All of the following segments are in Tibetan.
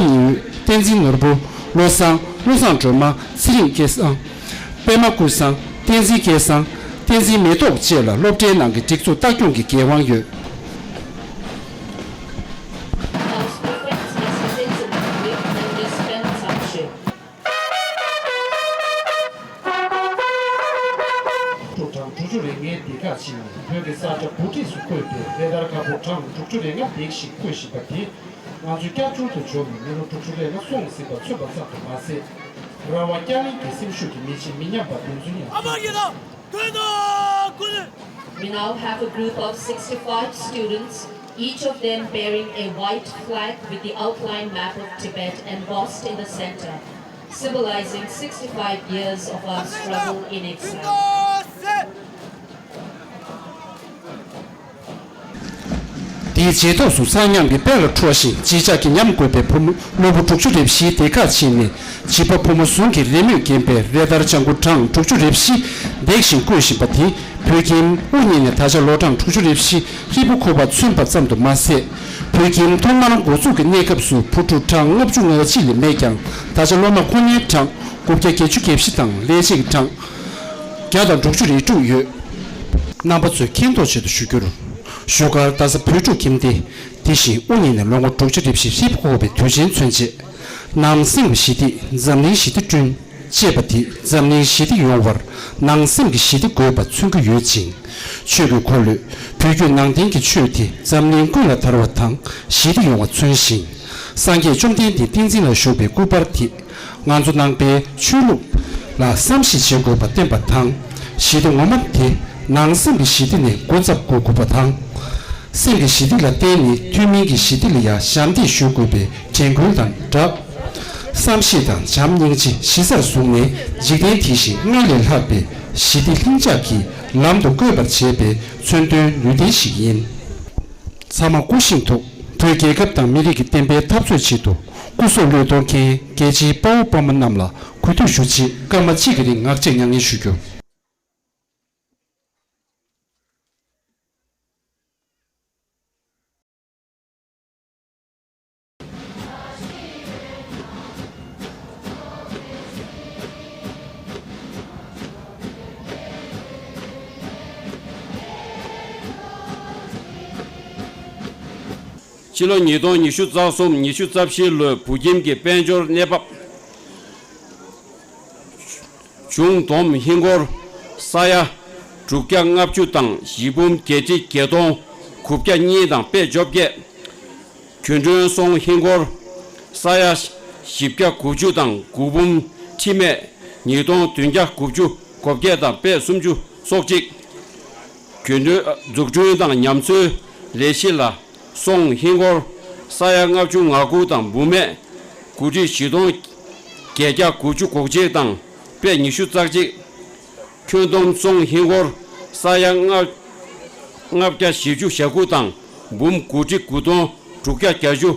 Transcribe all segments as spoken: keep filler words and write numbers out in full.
ཉི་འོད། བསྟན་འཛིན་ནོར་བུ། བློ་བཟང་། བློ་བཟང་སྒྲོལ་མ། ཚེ་རིང་སྐལ་བཟང་། པད་མ་ཀུན་བཟང་། བསྟན་འཛིན་སྐལ་བཟང་། བསྟན་འཛིན་མེ་ཏོག་བཅས་ལ་སློབ་གྲྭའི་ནང་གི་སྒྲིག་འཛུགས་ལྟ་སྐྱོང་གི་འགན་དབང་ཡོད། དྲུག་གྲངས་དྲུག་ཅུ་རེ་ལྔའི་སྡེ་ཁག་ཅིག་ནས་བོད་ཀྱི་ས་ཆ་བུ་ཁྲིད་སུ་བསྐོས་པའི་རེ་དར་ཁ་པོ་གྲངས་དྲུག་ཅུ་རེ་ལྔ་འདེགས་ཤིང་བཀོད་བཞིན་པ་དེ། ང་ཚོའི་སྐྱབས་བཅོལ་དུ་འབྱོར་བའི་མི་ལོ་དྲུག་ཅུ་རེ་ལྔ་སོང་ཟིན་པ་མཚོན་པ་ཙམ་དུ་མ་ཟད། རང་དབང་བསྐྱར་གླེང་གི་སེམས་ཤུགས་ཀྱི་མེ་ལྕེ་མི་ཉམས་པ་བདེན་རྫུན་ཡང་མཚོན། We now have a group of sixty-five students, each of them bearing a white flag with the outline map of Tibet embossed in the center, symbolizing sixty-five years of our struggle in exile. དེའི་རྗེས་ཐོག་སུ་གསར་ཉམས་ཀྱི་དཔལ་ལ་འཕྲོ་ཞིང་བརྗིད་ཆགས་ཀྱི་ཉམས་དགོད་པའི་བུ་མོ་སློབ་བུ་དྲུག་ཅུ་རེ་བཞིའི་སྡེ་ཁག་ཅིག་ནས་བྱིས་པ་ཕོ་མོ་ཟུང་གིས་རེས་མོས་འགེམས་པའི་རེ་དར་ལྗང་གུ་གྲངས་དྲུག་ཅུ་རེ་བཞི་འདེགས་ཤིང་བཀོད་བཞིན་པ་དེ་བོད་ཁྱིམ་དབུ་བརྙེས་ནས་ད་ཆ་ལོ་གྲངས་དྲུག་ཅུ་རེ་བཞི་ཧྲིལ་པོ་འཁོར་བ་མཚོན་པ་ཙམ་དུ་མ་ཟད། བོད་ཁྱིམ་ཐོག་མར་འགོ་འཛུགས་ཀྱི་གནས་སྐབས་སུ་བུ་ཕྲུག་གྲངས་ལྔ་བཅུ་ང་གཅིག་ལས་མེད་ཀྱང་ད་ཆ་སློབ་མ་ཁོ་ནའི་གྲངས་དགུ་བརྒྱ་བརྒྱད་ཅུ་གྱ་བཞི་དང་ལས་བྱེད་ཀྱི་གྲངས་བརྒྱ་དང་དྲུག་ཅུ་རེ་དྲུག་ཡོད། རྣམ་པ་ཚོས་མཁྱེན་རྟོགས་ཆེད་དུ་ཞུ་རྒྱུར། བཞུགས་སྒར་རྡ་ས་བོད་ཕྲུག་ཁྱིམ་སྡེ་དེ་བཞིན་དབུ་བརྙེས་ནས་ལོ་ངོ་དྲུག་ཅུ་རེ་བཞི་ཧྲིལ་པོ་འཁོར་བའི་དུས་ཆེན་མཚོན་ཆེད། ནང་སེམས་ཀྱི་ཞི་བདེས་འཛམ་གླིང་ཞི་བདེ་བསྐྲུན། ཅེས་པ་དེས་འཛམ་གླིང་ཞི་བདེ་ཡོང་བར་ནང་སེམས་ཀྱི་ཞི་བདེ་དགོས་པ་མཚོན་གྱི་ཡོད་ཅིང་། ཆོས་ཀྱི་འཁོར་ལོས་བོད་བརྒྱུད་ནང་བསྟན་གྱི་ཆོས་དེ་འཛམ་གླིང་ཀུན་ལ་དར་བ་དང་ཞི་བདེ་ཡོང་བ་མཚོན་ཞིང་། སངས་རྒྱས་བཅོམ་ལྡན་འདས་ཏིང་འཛིན་ལ་བཞུགས་པའི་སྐུ་པར་དེས་ང་ཚོ་ནང་པའི་ཆོས་ལུགས་ལ་བསམ་ཤེས་བྱེད་དགོས་པ་བསྟན་པ་དང་། ཞི་བདེ་ངོ་མ་དེ་ནང་སེམས་ཀྱི་ཞི་བདེ་ནས་འགོ་བརྩམས་དགོས་དགོས་པ་དང་། སེམས་ཀྱི་ཞི་བདེ་ལ་བརྟེན་ནས་ཐུན་མིན་གྱི་ཞི་བདེ་ལ་ཡང་ཞབས་འདེགས་ཞུ་དགོས་པའི་དྲན་སྐུལ་དང་སྦྲགས། བསམ་ཤེས་དང་བྱམས་སྙིང་རྗེ་གཞི་རྩར་བཟུང་ནས་འཇིག་རྟེན་དེ་བཞིན་སྔར་ལས་ལྷག་པའི་ཞི་བདེ་ལྷིང་འཇགས་ཀྱི་ལམ་དུ་བཀོད་པར་བྱེད་པའི་མཚོན་དོན་ནུས་ལྡན་ཞིག་ཡིན། ཚང་མ་སྐུ་བཞེངས་ཐོག་བོད་རྒྱལ་ཁབ་དང་མི་རིགས་ཀྱི་བདེན་པའི་འཐབ་རྩོད་ཆེད་དུ་སྐུ་སྲོག་བློས་གཏོང་མཁན་རྒྱལ་གཅེས་དཔའ་བོ་དཔའ་མོ་རྣམས་ལ་གུས་འདུད་ཞུ་ཆེད་སྐར་མ་གཅིག་གི་རིང་ངག་བཅད་མྱ་ངན་ཞུ་རྒྱུ། ཕྱི་ལོ་ཉིས་སྟོང་ཉི་ཤུ་རྩ་གསུམ་ཉི་ཤུ་རྩ་བཞི་ལོའི་བོད་ཁྱིམ་གྱི་དཔལ་འབྱོར་གནས་བབ། གཞུང་བསྡོམས་ཧིན་སྒོར་ས་ཡ་དྲུག་བརྒྱ་ལྔ་བཅུ་དང་གཞིས་འབུམ་བརྒྱད་ཁྲི་བརྒྱད་སྟོང་དགུ་བརྒྱ་གཉིས་དང་པད་བཅོ་བརྒྱད། གྱོད་མགྲོན་སོང་ཧིན་སྒོར་ས་ཡ་བཞི་བརྒྱ་དགུ་བཅུ་དང་དགུ་འབུམ་ཁྲི་མེད་ཉིས་སྟོང་བདུན་བརྒྱ་དགུ་བཅུ་གོ་བརྒྱད་དང་པད་སུམ་ཅུ་སོ་གཅིག། གྱོད་མགྲོན་འཛུགས་སྐྲུན་དང་ཉམས་གསོའི་ལས་གཞི་ལ་སོང་ཧིན་སྒོར་ས་ཡ་ལྔ་བཅུ་ང་དགུ་དང་འབུམ་མེད་དགུ་ཁྲི་བཞི་སྟོང་བརྒྱད་བརྒྱ་དགུ་བཅུ་གོ་གཅིག་དང་པད་ཉི་ཤུ་རྩ་གཅིག། ཁྱོན་བསྡོམས་སོང་ཧིན་སྒོར་ས་ཡ་ལྔ་ལྔ་བརྒྱ་བཞི་བཅུ་ཞེ་དགུ་དང་འབུམ་དགུ་ཁྲི་དགུ་སྟོང་དྲུག་བརྒྱ་བརྒྱད་ཅུ་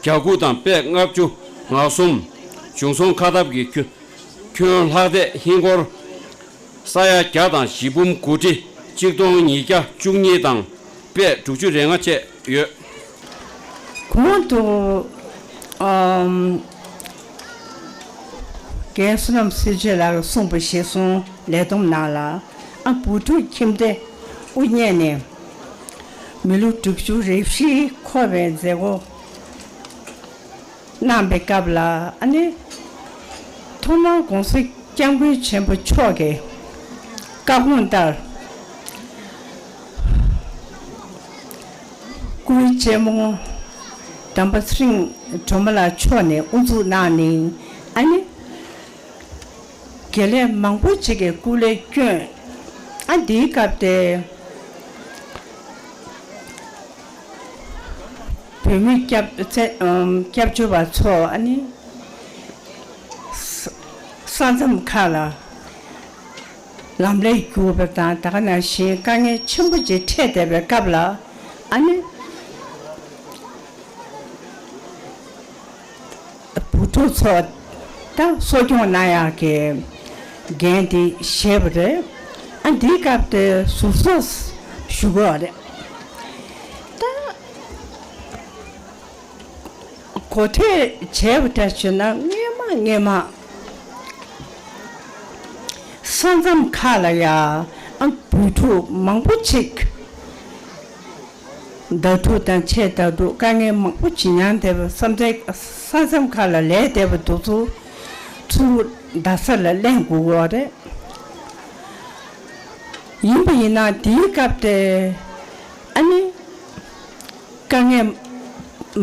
གྱ་དགུ་དང་པད་ལྔ་བཅུ་ང་གསུམ། བྱུང་སོང་ཁ་ཐབས་ཀྱི་ཁྱོན་ཁྱོན་ལྷག་བསྡད་ཧིན་སྒོར་ས་ཡ་བརྒྱ་དང་བཞི་འབུམ་དགུ་ཁྲི་གཅིག་སྟོང་ཉིས་བརྒྱ་བཅུ་གཉིས་དང་པད་དྲུག་ཅུ་རེ་ལྔ་བཅས་ཡོད། གོང་དུ་ཨམ་རྒན་བསོད་ནམས་སྲིད་ཆོས་ལགས་ཀྱིས་གསུངས་པ་གཞིར་བཟུང་ལས་བསྡོམས་ནང་ལ་ཨ་བུ་ཕྲུག་ཁྱིམ་སྡེ་དབུ་བརྙེས་ནས་མི་ལོ་དྲུག་ཅུ་རེ་བཞི་འཁོར་བའི་མཛད་སྒོ་གནང་པའི་སྐབས་ལ་ཨ་ནི་ཐོག་མར་༸གོང་ས་༸སྐྱབས་མགོན་ཆེན་པོ་མཆོག་གི་བཀའ་དགོངས་ལྟར། སྐུའི་གཅེན་མོ་དམ་པ་ཚེ་རིང་སྒྲོལ་མ་ལགས་མཆོག་ནས་དབུ་འཛུགས་གནང་ནས་ཨ་ནི་དགེ་ལས་མང་པོ་ཅིག་གི་སྐུ་ལས་བསྐྱོན། ཨ་འདིའི་སྐབས་དེ་བོད་མི་སྐྱབས་ཚེ་ཨམ་སྐྱབས་བཅོལ་བ་ཚོ་ཨ་ནི་ས་ས་མཚམས་ཁག་ལ་ལམ་ལས་རྒྱུག་པ་དང་ད་ག་ནང་བཞིན་དཀའ་ངལ་ཆེན་པོ་ཅིག་འཕྲད་བསྡད་པའི་སྐབས་ལ་ཨ་ནི་བུ་ཕྲུག་ཚོ་ད་གསོ་སྐྱོང་གནང་ཡག་གི་འགན་དེ་བཞེས་པ་རེད། ཨ་འདིའི་སྐབས་དེ་ཟུར་གསོག་ཞུ་དགོས་རེད། ད། གོ་ཐོས་བྱས་པ་འདྲ་བྱས་ན་སྔོན་མ་སྔོན་མ། ས་མཚམས་ཁག་ལ་ཡ་ཨ་བོད་ཕྲུག་མང་པོ་ཅིག་ཟླ་དྲུག་དང་ཕྱེད་ཟླ་དྲུག་དཀའ་ངལ་མང་པོ་ཅིག་མྱངས་བསྡད་པ། ས་མཚམས་ས་མཚམས་ཁག་ལ་ལས་བསྡད་པ་དེ་ཚོ་ཚུར་རྡ་ས་ལ་ལེན་དགོས་ཀྱི་ཡོད་རེད། ཡིན་པ་ཡིན་ན་དེའི་སྐབས་དེ་ཨ་ནི་དཀའ་ངལ་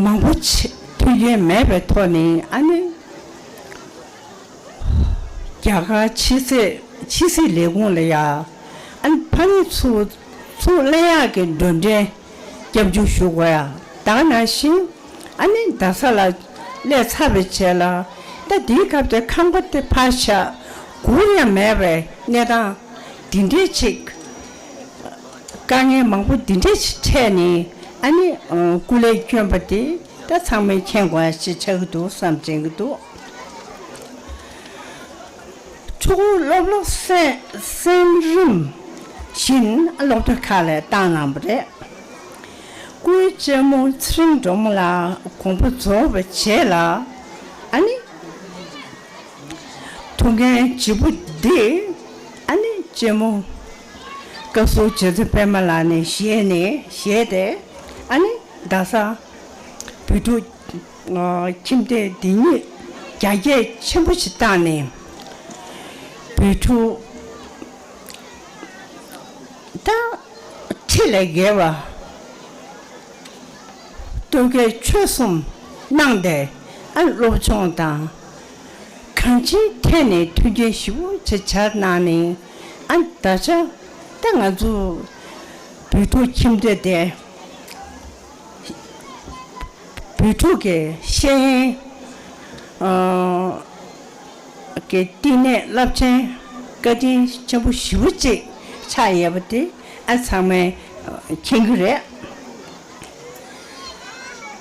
མང་པོ་ཆེ་ཐུག་མཁན་མེད་པའི་ཐོག་ནས་ཨ་ནི་རྒྱ་གར་ཕྱི་སྲིད་ཕྱི་སྲིད་ལས་ཁུངས་ལ་ཡ་ཨ་ནི་ཕ་མ་ཚུར་ཚུར་ལེན་ཡག་གི་འགྲོ་གྲོན་སྐྱབས་འཇུག་ཞུ་དགོས་ཡ། ད་ག་ནང་བཞིན་ཨ་ནི་རྡ་ས་ལ་སླེབས་ཚར་བའི་རྗེས་ལ་ད་དེའི་སྐབས་དེ་ཁང་པ་དེ་ཕར་བཞག་སྒུག་ཡང་མེད་པའི་གནས་སྟངས་འདི་འདྲའི་ཅིག་དཀའ་ངལ་མང་པོ་འདི་འདྲའི་ཅིག་འཕྲད་ནས་ཨ་ནི་སྐུ་ལས་བསྐྱོན་པ་དེ་ད་ཚང་མས་མཁྱེན་དགོས་ཡ་ཅིག་ཆགས་ཀྱི་འདུག་བསམ་དྲན་གྱི་འདུག་ཕྲུ་གུ་སློབ་ལོ་གསན་གསན་རིམ་བཞིན་སློབ་གྲྭ་ཁག་ལ་བཏང་གནང་བ་རེད། སྐུའི་གཅེན་མོ་ཚེ་རིང་སྒྲོལ་མ་ལགས་དགོངས་པ་རྫོགས་པའི་རྗེས་ལ་ཨ་ནི་ཐུགས་འགན་ལྗིད་པོ་འདི་ཨ་ནི་གཅེན་མོ་བཀའ་ཟུར་རྗེ་བཙུན་པད་མ་ལགས་ནས་བཞེས་ནས་བཞེས་ཏེ་ཨ་ནི་རྡ་ས་བོད་ཕྲུག་ཁྱིམ་སྡེ་འདི་ཉིད་རྒྱ་སྐྱེད་ཆེན་པོ་ཞིག་བཏང་ནས་བོད་ཕྲུག་ད་ཁྲི་ལས་བརྒལ་བ་སྟོད་ཀའི་ཆོལ་གསུམ་གནང་སྟེ་ཨ་སློབ་སྦྱོང་དང་གང་ཅིའི་ཐད་ནས་མཐུན་རྐྱེན་ཞེ་པོ་ཅིག་སྦྱར་གནང་ནས་ཨ་ད་ཆ་ད་ང་ཚོ་བོད་ཕྲུག་ཁྱིམ་སྡེ་དེ། བོད་ཕྲུག་གི་ཤེས་ཡོན་གྱི་བསྟི་གནས་རླབས་ཆེན་བཀའ་དྲིན་ཆེན་པོ་ཞེ་པོ་ཅིག་ཆགས་ཡོད་པ་དེ་ཨ་ཚང་མས་མཁྱེན་གྱི་རེད།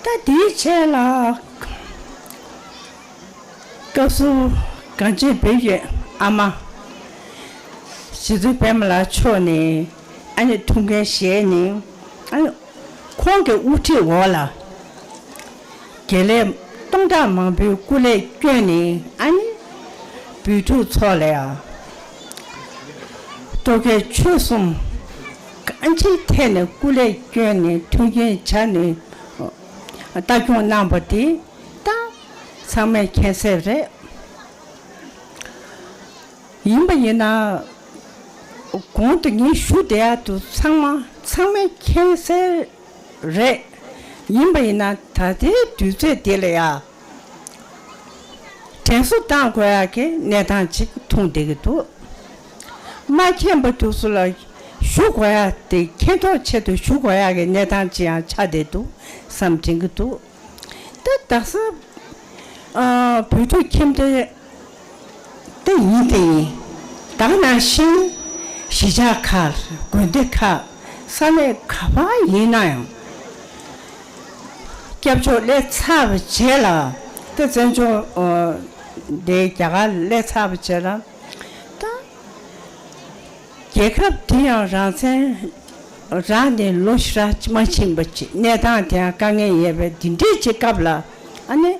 ད་དེའི་རྗེས་ལ། བཀའ་ཟུར་གངས་ཅན་བོད་ཀྱི་ཨ་མ་རྗེ་བཙུན་པད་མ་ལགས་མཆོག་ནས་ཨ་ནི་ཐུགས་འགན་བཞེས་ནས་ཨ་ནི་ཁོང་གི་དབུ་ཁྲིད་འོག་ལ་དགེ་ལས་སྟོང་ཕྲག་མང་པོའི་སྐུ་ལས་བསྐྱོན་ནས་ཨ་ནི་བོད་ཕྲུག་ཚོ་ལ་ཡང་སྟོད་ཀའི་ཆོལ་གསུམ་གང་ཅིའི་ཐད་ནས་སྐུ་ལས་བསྐྱོན་ནས་མཐུན་རྐྱེན་སྦྱར་ནས་ལྟ་སྐྱོང་གནང་པ་དེ་ད་ཚང་མས་མཁྱེན་གསལ་རེད། ཡིན་པ་ཡིན་ན། གོང་དུ་ངས་ཞུ་བསྡད་ཡག་དེ་ཚང་མ་ཚང་མས་མཁྱེན་གསལ་རེད། ཡིན་པ་ཡིན་ན་ད་ལྟའི་དུས་ཚོད་འདི་ལ་ཡ། དྲན་གསོ་བཏང་དགོས་ཡག་གི་གནས་སྟངས་ཅིག་མཐོང་བསྡད་ཀྱི་འདུག་མ་མཁྱེན་པ་དེ་ཚོ་ལ་ཞུ་དགོས་ཡག་དེ་མཁྱེན་རྟོགས་ཆེད་དུ་ཞུ་དགོས་ཡག་གི་གནས་སྟངས་ཅིག་ཡང་ཆགས་བསྡད་འདུག་བསམ་དྲན་གྱི་འདུག་ད་དག་ས་ཨ་བོད་ཕྲུག་ཁྱིམ་སྡེ་དེ་ཡིན་དེ་ཡིན། ད་ག་ནང་བཞིན་གཞིས་ཆགས་ཁག་དགོན་སྡེ་ཁག་ས་གནས་ག་པར་ཡིན་ན་ཡང་སྐྱབས་བཅོལ་སླེབས་ཚར་བའི་རྗེས་ལ་ད་བཙན་བྱོལ་ཨ་དེ་རྒྱ་གར་སླེབས་ཚར་བའི་རྗེས་ལ་ད། རྒྱལ་ཁབ་དེ་ཡང་རང་བཙན་རག་ནས་ལོ་ཞེ་དྲག་མ་ཕྱིན་པ་ཅིག་གནས་སྟངས་དེ་ཡང་དཀའ་ངལ་ཡོད་པའི་འདི་འདྲའི་ཅིག་སྐབས་ལ་ཨ་ནི་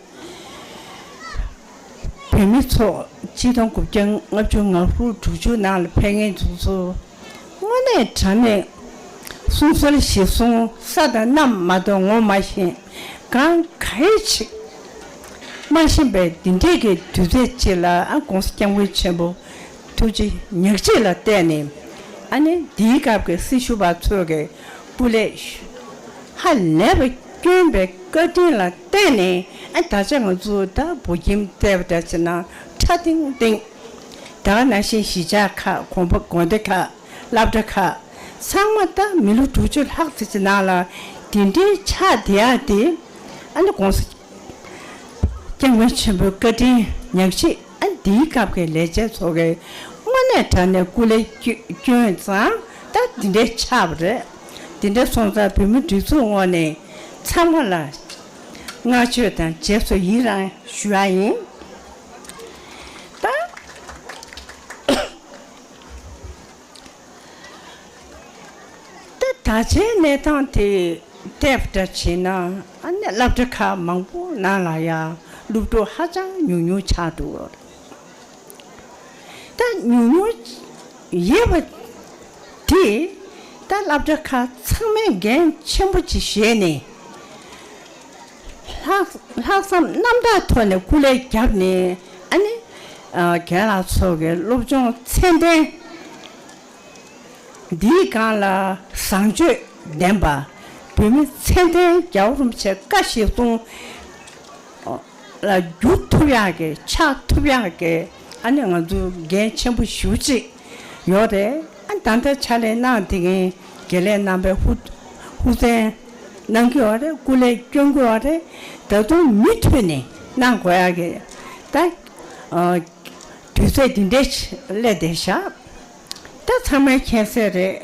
བོད་མི་ཚོ་ཆིག་སྟོང་དགུ་བརྒྱ་ལྔ་བཅུ་ང་དྲུག་དྲུག་ཅུ་ནང་ལ་ཕེབས་མཁན་ཚོ་ཚོ་དངོས་གནས་དྲང་གནས་སོང་ཟེར་ཞེས་སོང་ས་དང་གནམ་མ་གཏོགས་ངོ་མ་ཤེས། གང་ག་ཡེ་ཅིག་མ་ཤེས་པའི་འདི་འདྲའི་གི་དུས་ཚོད་ཅིག་ལ་ཨ་༸གོང་ས་༸སྐྱབས་མགོན་ཆེན་པོ་ཐུགས་རྗེ་ཉག་གཅིག་ལ་བརྟེན་ནས་ཨ་ནི་འདིའི་སྐབས་ཀྱི་སྲི་ཞུ་བ་ཚོས་ཀྱི་སྐུ་ལས་ཧ་ལས་པ་བསྐྱོན་པའི་བཀའ་དྲིན་ལ་བརྟེན་ནས་ཨ་ད་ཆ་ང་ཚོ་ད་བོད་ཁྱིམ་བལྟས་པ་འདྲ་བྱས་ན་ཁྲ་ཐིང་ཐིང་། ད་ག་ནང་བཞིན་གཞིས་ཆགས་ཁག་དགོན་པ་དགོན་སྡེ་ཁག་སློབ་གྲྭ་ཁག་ཚང་མ་ད་མི་ལོ་དྲུག་ཅུ་ལྷག་ཙམ་གྱི་ནང་ལ་དེ་འདྲའི་ཆགས་བསྡད་ཡག་དེ་ཨ་ནི་༸གོང་ས་༸སྐྱབས་མགོན་ཆེན་པོའི་བཀའ་དྲིན་ཉག་གཅིག་ཨ་འདིའི་སྐབས་ཀྱི་ལས་བྱེད་ཚོ་གི་དངོས་གནས་དྲང་གནས་སྐུ་ལས་བསྐྱོན་ཙང་ད་འདི་འདྲའི་ཆགས་པ་རེད། འདི་འདྲ་སོང་ཙང་བོད་མི་སྒྲིག་འཛུགས་ངོས་ནས་ཚང་མ་ལ་བསྔགས་བརྗོད་དང་རྗེས་སུ་ཡི་རང་ཞུ་ཡ་ཡིན། ད་ད་ད་ཆའི་གནས་སྟངས་དེ་ བལྟས་པ་འདྲ་བྱས་ན་ཨ་ནི་སློབ་གྲྭ་ཁག་མང་པོ་ནང་ལ་ཡང་སློབ་ཕྲུག་ཧ་ཅང་ཉུང་ཉུང་ཆགས་འདུག་ད་ཉུང་ཉུང་ཡོད་པ་དེ་ད་སློབ་གྲྭ་ཁག་ཚང་མས་འགན་ཆེན་པོ་ཅིག་བཞེས་ནས་ལྷག་ལྷག་བསམ་རྣམ་དག་ཐོག་ནས་སྐུ་ལས་བརྒྱབ་ནས་ཨ་ནི་ཨ་རྒན་ལགས་ཚོ་གི་སློབ་སྦྱོང་ཚད་ལྡན། འདིའི་སྒང་ལ་བཟང་སྤྱོད་ལྡན་པ། བོད་མི་ཚད་ལྡན་རྒྱལ་བ་རིན་པོ་ཆེ་བཀའ་བཞིན་སྲུང་ལ་འགྱུར་ཐུབ་ཡག་གི་ཆགས་ཐུབ་ཡག་གི་ཨ་ནི་ང་ཚོ་འགན་ཆེན་པོ་ཞེ་པོ་ཅིག་ཡོད་རེད། ཨ་ད་ལྟ་ཕྱག་ལས་གནང་བསྡད་མཁན་དགེ་ལས་རྣམ་པས་ཧུར་ཧུར་བརྩོན་གནང་གི་ཡོད་རེད། སྐུ་ལས་བསྐྱོན་གྱི་ཡོད་རེད། ད་དུང་མུ་མཐུད་ནས་གནང་དགོས་ཡག་གི་ད་ཨ་དུས་ཚོད་འདི་འདྲའི་སླེབས་བསྡད་ཤག་ད་ཚང་མས་མཁྱེན་གསལ་རེད།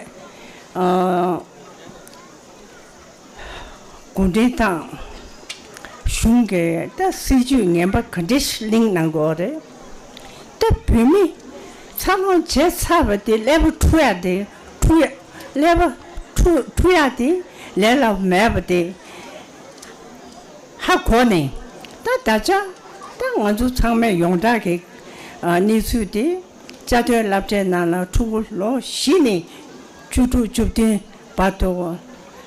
ཨ་གུང་ཁྲན་ཏང་གཞུང་གིས་ད་སྲིད་ཇུས་ངན་པ་ག་འདྲ་ཞིག་གླེང་གནང་གི་ཡོད་རེད། ད་བོད་མི་འཚར་ལོངས་བྱས་ཚར་བ་དེ་ཀླད་པ་འཁྲུག་ཡག་དེ་འཁྲུག་ཡག་ཀླད་པ་འཁྲུག་འཁྲུག་ཡག་དེ་ལས་སླ་པོ་མེད་པ་དེ་ཧ་གོ་ནས་ད་ད་ཆ་ད་ང་ཚོ་ཚང་མས་ཡོངས་གྲགས་ཀྱི་ཨ་གནས་ཚུལ་དེ། བཅའ་སྡོད་སློབ་གྲྭའི་ནང་ལ་ཕྲུ་གུ་ལོ་བཞི་ནས་བཅུ་དྲུག་བཅུ་བདུན་བར་དུ་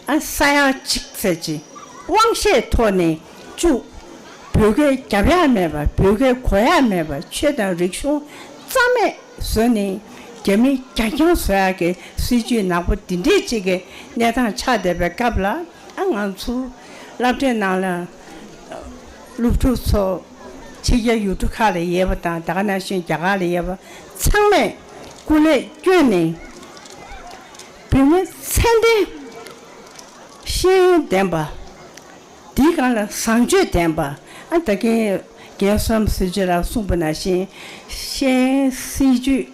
ཨ་ས་ཡ་གཅིག་ཙམ་ཅིག་དབང་ཤེད་ཐོག་ནས་བཅུག་བོད་སྐད་རྒྱབ་ཡག་མེད་པ། བོད་སྐད་གོ་ཡག་མེད་པ། ཆོས་དང་རིག་གཞུང་རྩ་མེད་བཟོས་ནས་རྒྱ་མི་རྒྱ་རྐྱང་བཟོ་ཡག་གི་སྲིད་ཇུས་ནག་པོ་འདི་འདྲས་ཅིག་གི་གནས་སྟངས་ཆགས་བསྡད་པའི་སྐབས་ལ། ཨ་ང་ཚོ་སློབ་གྲྭའི་ནང་ལ་སློབ་ཕྲུག་ཚོ་ཕྱི་རྒྱལ་ཡུལ་གྲུ་ཁག་ལ་ཡོད་པ་དང་། ད་ག་ནང་བཞིན་རྒྱ་གར་ལ་ཡོད་པ་ཚང་མས་སྐུ་ལས་བསྐྱོན་ནས་བོད་མི་ཚད་ལྡན་ཤེས་ཡོན་ལྡན་པ། དེའི་སྒང་ལ་བཟང་སྤྱོད་ལྡན་པ། ཨ་ད་གིན་རྒན་བསོད་ནམས་ཚེ་རིང་ལགས་གསུངས་པ་ནང་བཞིན་ཤེས་ཡོན་སྲིད་ཇུས་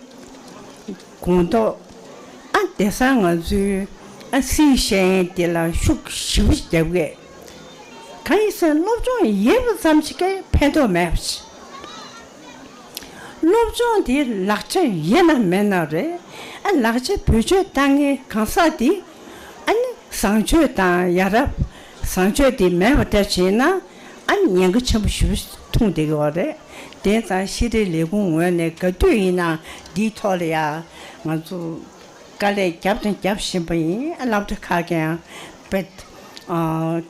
གོང་མཐོར། ཨ་དེང་སང་ང་ཚོའི་ཨ་སྲིད་ཤེས་ཡོན་དེ་ལ་ཤུགས་ཞེ་པོ་རྒྱབ་གས། གང་ཡིན་ཟེར་ན་སློབ་སྦྱོང་ཡོད་པ་ཙམ་ཞིག་གིས་ཕན་ཐོགས་མེད་པ་ཞིག་སློབ་སྦྱོང་དེ་ལག་ཆ་ཡོད་ན་མེད་ན་རེད། ཨ་ལག་ཆ་བེད་སྤྱོད་བཏང་མཁན་གང་ཟག་དེ་ཨ་ནི་བཟང་སྤྱོད་དང་ཡ་རབས་བཟང་སྤྱོད་དེ་མེད་པ་འདྲ་བྱས་ན་ཨ་ནི་ཉེན་ཁ་ཆེན་པོ་ཞེ་པོ་ཐོན་བསྡད་ཀྱི་ཡོད་རེད། དེ་ཙང་ཤེས་རིག་ལས་ཁུངས་ངོས་ནས་ག་དུས་ཡིན་ན་འདིའི་ཐོག་ལ་ཡ་ང་ཚོ་དཀའ་ལས་བརྒྱབ་དང་རྒྱབ་བཞིན་པ་ཡིན། ཨ་སློབ་གྲྭ་ཁག་གིས་ཡང་དཔེ་ཨ་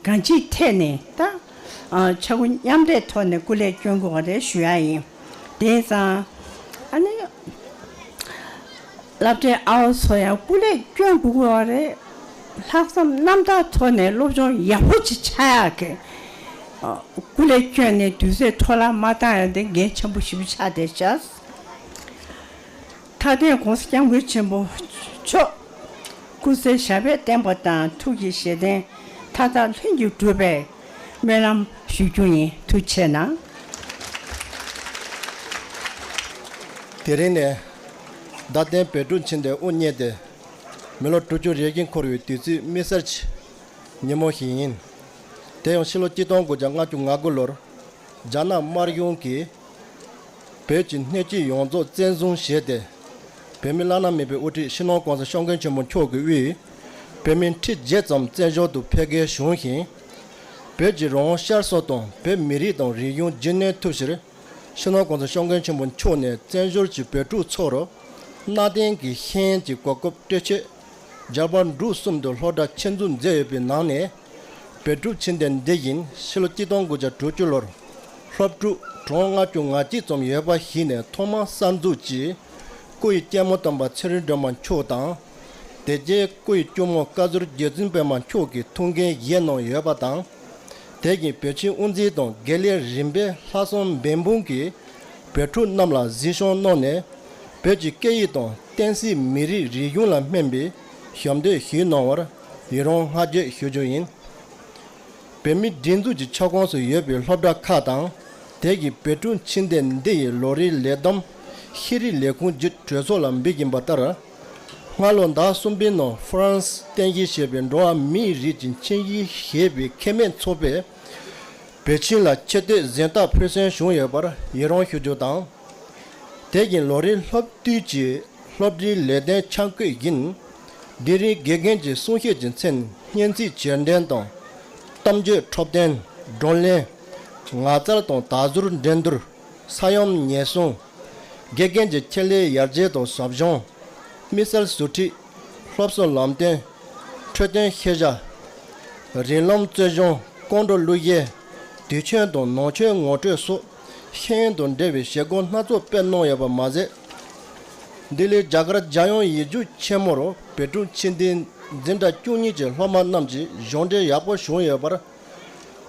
གང་ཅིའི་ཐད་ནས་ད་ཨ་ཕྱྭ་ཁུ་མཉམ་འབྲེལ་ཐོག་ནས་སྐུ་ལས་སྐྱོན་དགོས་པ་རེད་ཞུ་ཡ་ཡིན། དེ་ཙང་ཨ་ནི་སློབ་གྲྭའི་ཨ་བ་ཚོ་ཡང་སྐུ་ལས་སྐྱོན་དགོས་ཀྱི་ཡོད་རེད། ལྷག་བསམ་རྣམ་དག་ཐོག་ནས་སློབ་སྦྱོང་ཡག་པོ་ཅིག་ཆགས་ཡག་གི་ཨ་སྐུ་ལས་སྐྱོན་ནས་དུས་ཚོད་འཕྲོ་བརླག་མ་བཏང་ཡ་དེ་འགན་ཆེན་པོ་ཞེ་པོ་ཆགས་བསྡད་ཤག་མཐའ་དོན་༸གོང་ས་༸སྐྱབས་མགོན་ཆེན་པོ་མཆོག་སྐུ་ཚེ་ཞབས་པད་བརྟན་པ་དང་ཐུགས་ཀྱི་བཞེད་དོན་མཐའ་དག་ལྷུན་གྱིས་གྲུབ་པའི་སྨོན་ལམ་ཞུ་རྒྱུ་ཡིན། ཐུགས་རྗེ་གནང་། དེ་རིང་ནི་རྡ་སྟེང་བོད་ཕྲུག་ཆེན་མོའི་དབུ་བརྙེས་ཏེ་མི་ལོ་དྲུག་ཅུ་རེ་བཞིན་འཁོར་བའི་དུས་ཚིགས་དམིགས་བསལ་གྱི་ཉིན་མོ་ཞིག་ཡིན། དེ་ཡང་ཕྱི་ལོ་གཅིག་སྟོང་དགུ་བརྒྱ་ལྔ་བཅུ་ང་དགུ་ལོར་རྒྱ་ནག་དམར་གཞུང་གིས་བོད་ཀྱི་སྣོད་བཅུད་ཡོངས་རྫོགས་བཙན་བཟུང་བྱས་ཏེ། བོད་མི་བླ་ན་མེད་པའི་དབུ་ཁྲིད་སྤྱི་ནོར་༸གོང་ས་༸སྐྱབས་མགོན་ཆེན་པོ་མཆོག་གི་དབུས་བོད་མི་ཁྲི་བརྒྱད་ཙམ་བཙན་བྱོལ་དུ་ཕེབས་སྐལ་བྱུང་ཞིང་། བོད་ཀྱི་རང་དབང་ཤར་གསོ་དང་བོད་མི་རིགས་དང་རིག་གཞུང་རྒྱུན་གནས་ཐུབ་ཕྱིར། སྤྱི་ནོར་༸གོང་ས་༸སྐྱབས་མགོན་ཆེན་པོ་མཆོག་ནས་བཙན་བྱོལ་གྱི་བོད་ཕྲུག་ཚོར་གནའ་དེང་གི་ཤེས་ཡོན་གྱི་གོ་སྐབས་སྤྲོད་ཆེད། རྒྱ་བལ་འབྲུག་གསུམ་དུ་སློབ་གྲྭ་ཆེད་འཛུགས་མཛད་ཡོད་པའི་ནང་ནས། བོད་ཕྲུག་ཆེན་མོ་འདི་བཞིན་ཕྱི་ལོ་གཅིག་སྟོང་དགུ་བརྒྱ་དྲུག་ཅུ་ལོར་སློབ་ཕྲུག་གྲངས་ལྔ་བཅུ་ང་གཅིག་ཙམ་ཡོད་པ་ཞིག་ནས་ཐོག་མར་གསར་འཛུགས་ཀྱིས་སྐུ་ཡི་སྐྱེས་མ་སྟོན་པ་ཚེ་རིང་སྒྲོལ་མ་མཆོག་དང་། དེ་རྗེས་སྐུ་ཡི་སྐྱོར་མོ་བཀའ་ཟུར་རྗེ་བཙུན་པད་མ་མཆོག་གིས་ཐུགས་འགན་བཞེས་གནང་ཡོད་པ་དང་། དེ་བཞིན་བོད་ཆེན་དབུ་འཛིན་དང་དགེ་ལས་རིམ་པའི་ལྷག་བསམ་འབད་འབུངས་ཀྱིས་བོད་ཕྲུག་རྣམས་ལ་གཟིགས་སྐྱོང་གནང་ནས། བོད་ཀྱི་སྐད་ཡིག་དང་བསྟན་སྲིད་མི་རིགས་རིག་གཞུང་ལ་སྨན་པའི་ཞབས་འདེགས་ཞུས་གནང་བར་ཡི་རང་བསྔགས་བརྗོད་ཞུ་རྒྱུ་ཡིན། བོད་མིའི་སྒྲིག་འཛུགས་ཀྱི་ཁྱབ་ཁོངས་སུ་ཡོད་པའི་སློབ་གྲྭ་ཁག་དང་། དེ་བཞིན་བོད་ཕྲུག་ཆེན་མོ་འདི་ཡི་ལོ་རེའི་ལས་བསྡོམས་ཤེས་རིག་ལས་ཁུངས་ཀྱི་གྲོས་ཚོགས་ལ་འབུལ་བཞིན་པ་ལྟར། སྔ་ལོ་ཟླ་གསུམ་པའི་ནང་ཧྥ་རན་སིས་རྟེན་གཞི་བྱས་པའི་འགྲོ་བ་མིའི་རིགས་ཀྱི་ཁྱིམ་གཞིས་ཞེས་པའི་ཁེ་མེད་ཚོགས་པས་བོད་ཆེན་ལ་ཆེ་བསྟོད་གཟེངས་རྟགས་ཕུལ་གསོལ་བྱུང་ཡོད་པར་ཡི་རང་ཞུ་རྒྱུ་དང་། དེ་བཞིན་ལོ་རེའི་སློབ་དུས་ཀྱི་སློབ་གྲྭའི་ལས་དོན་འཆར་འགོད་བཞིན། དེ་རིང་དགེ་རྒན་གྱི་གསུང་བཤད་ཀྱི་མཚན། སྙན་ཚིག་རྗེས་དྲན་དང་། གཏམ་བརྗོད་འཁྲབ་སྟོན། བགྲོ་གླེང་། ངལ་རྩོལ་དང་དར་ཟུར་འགྲན་བསྡུར། ས་ཡོམ་ཉེན་སྲུང་། དགེ་རྒན་གྱི་ཆེད་ལས་ཡར་རྒྱས་དང་ཟབ་སྦྱོང་། དམིགས་བསལ་ཟུར་ཁྲིད། སློབ་གསོ་ལམ་སྟོན། འཕྲོད་བསྟེན་ཤེས་བྱ། རིགས་ལམ་རྩོད་གཞུང་། ཀོང་བྲོ་གླུ་གཞས། དུས་ཆེན་དང་ནང་ཆོས་ངོ་སྤྲོད་སོགས་ཤེས་ཡོན་དང་འབྲེལ་བའི་བྱེད་སྒོ་སྣ་ཚོགས་སྤེལ་གནང་ཡོད་པ་མ་ཟད། ལྡི་ལི་རྒྱ་གར་རྒྱལ་ཡོངས་ཡིག་རྒྱུགས་ཆེན་མོར་བོད་ཕྲུག་ཕྱི་འཐེན་འཛིན་གྲྭ་བཅུ་གཉིས་ཀྱི་སློབ་མ་རྣམས་ཀྱིས་གཞུང་འབྲེལ་ཡག་པོ་བྱུང་ཡོད་པར་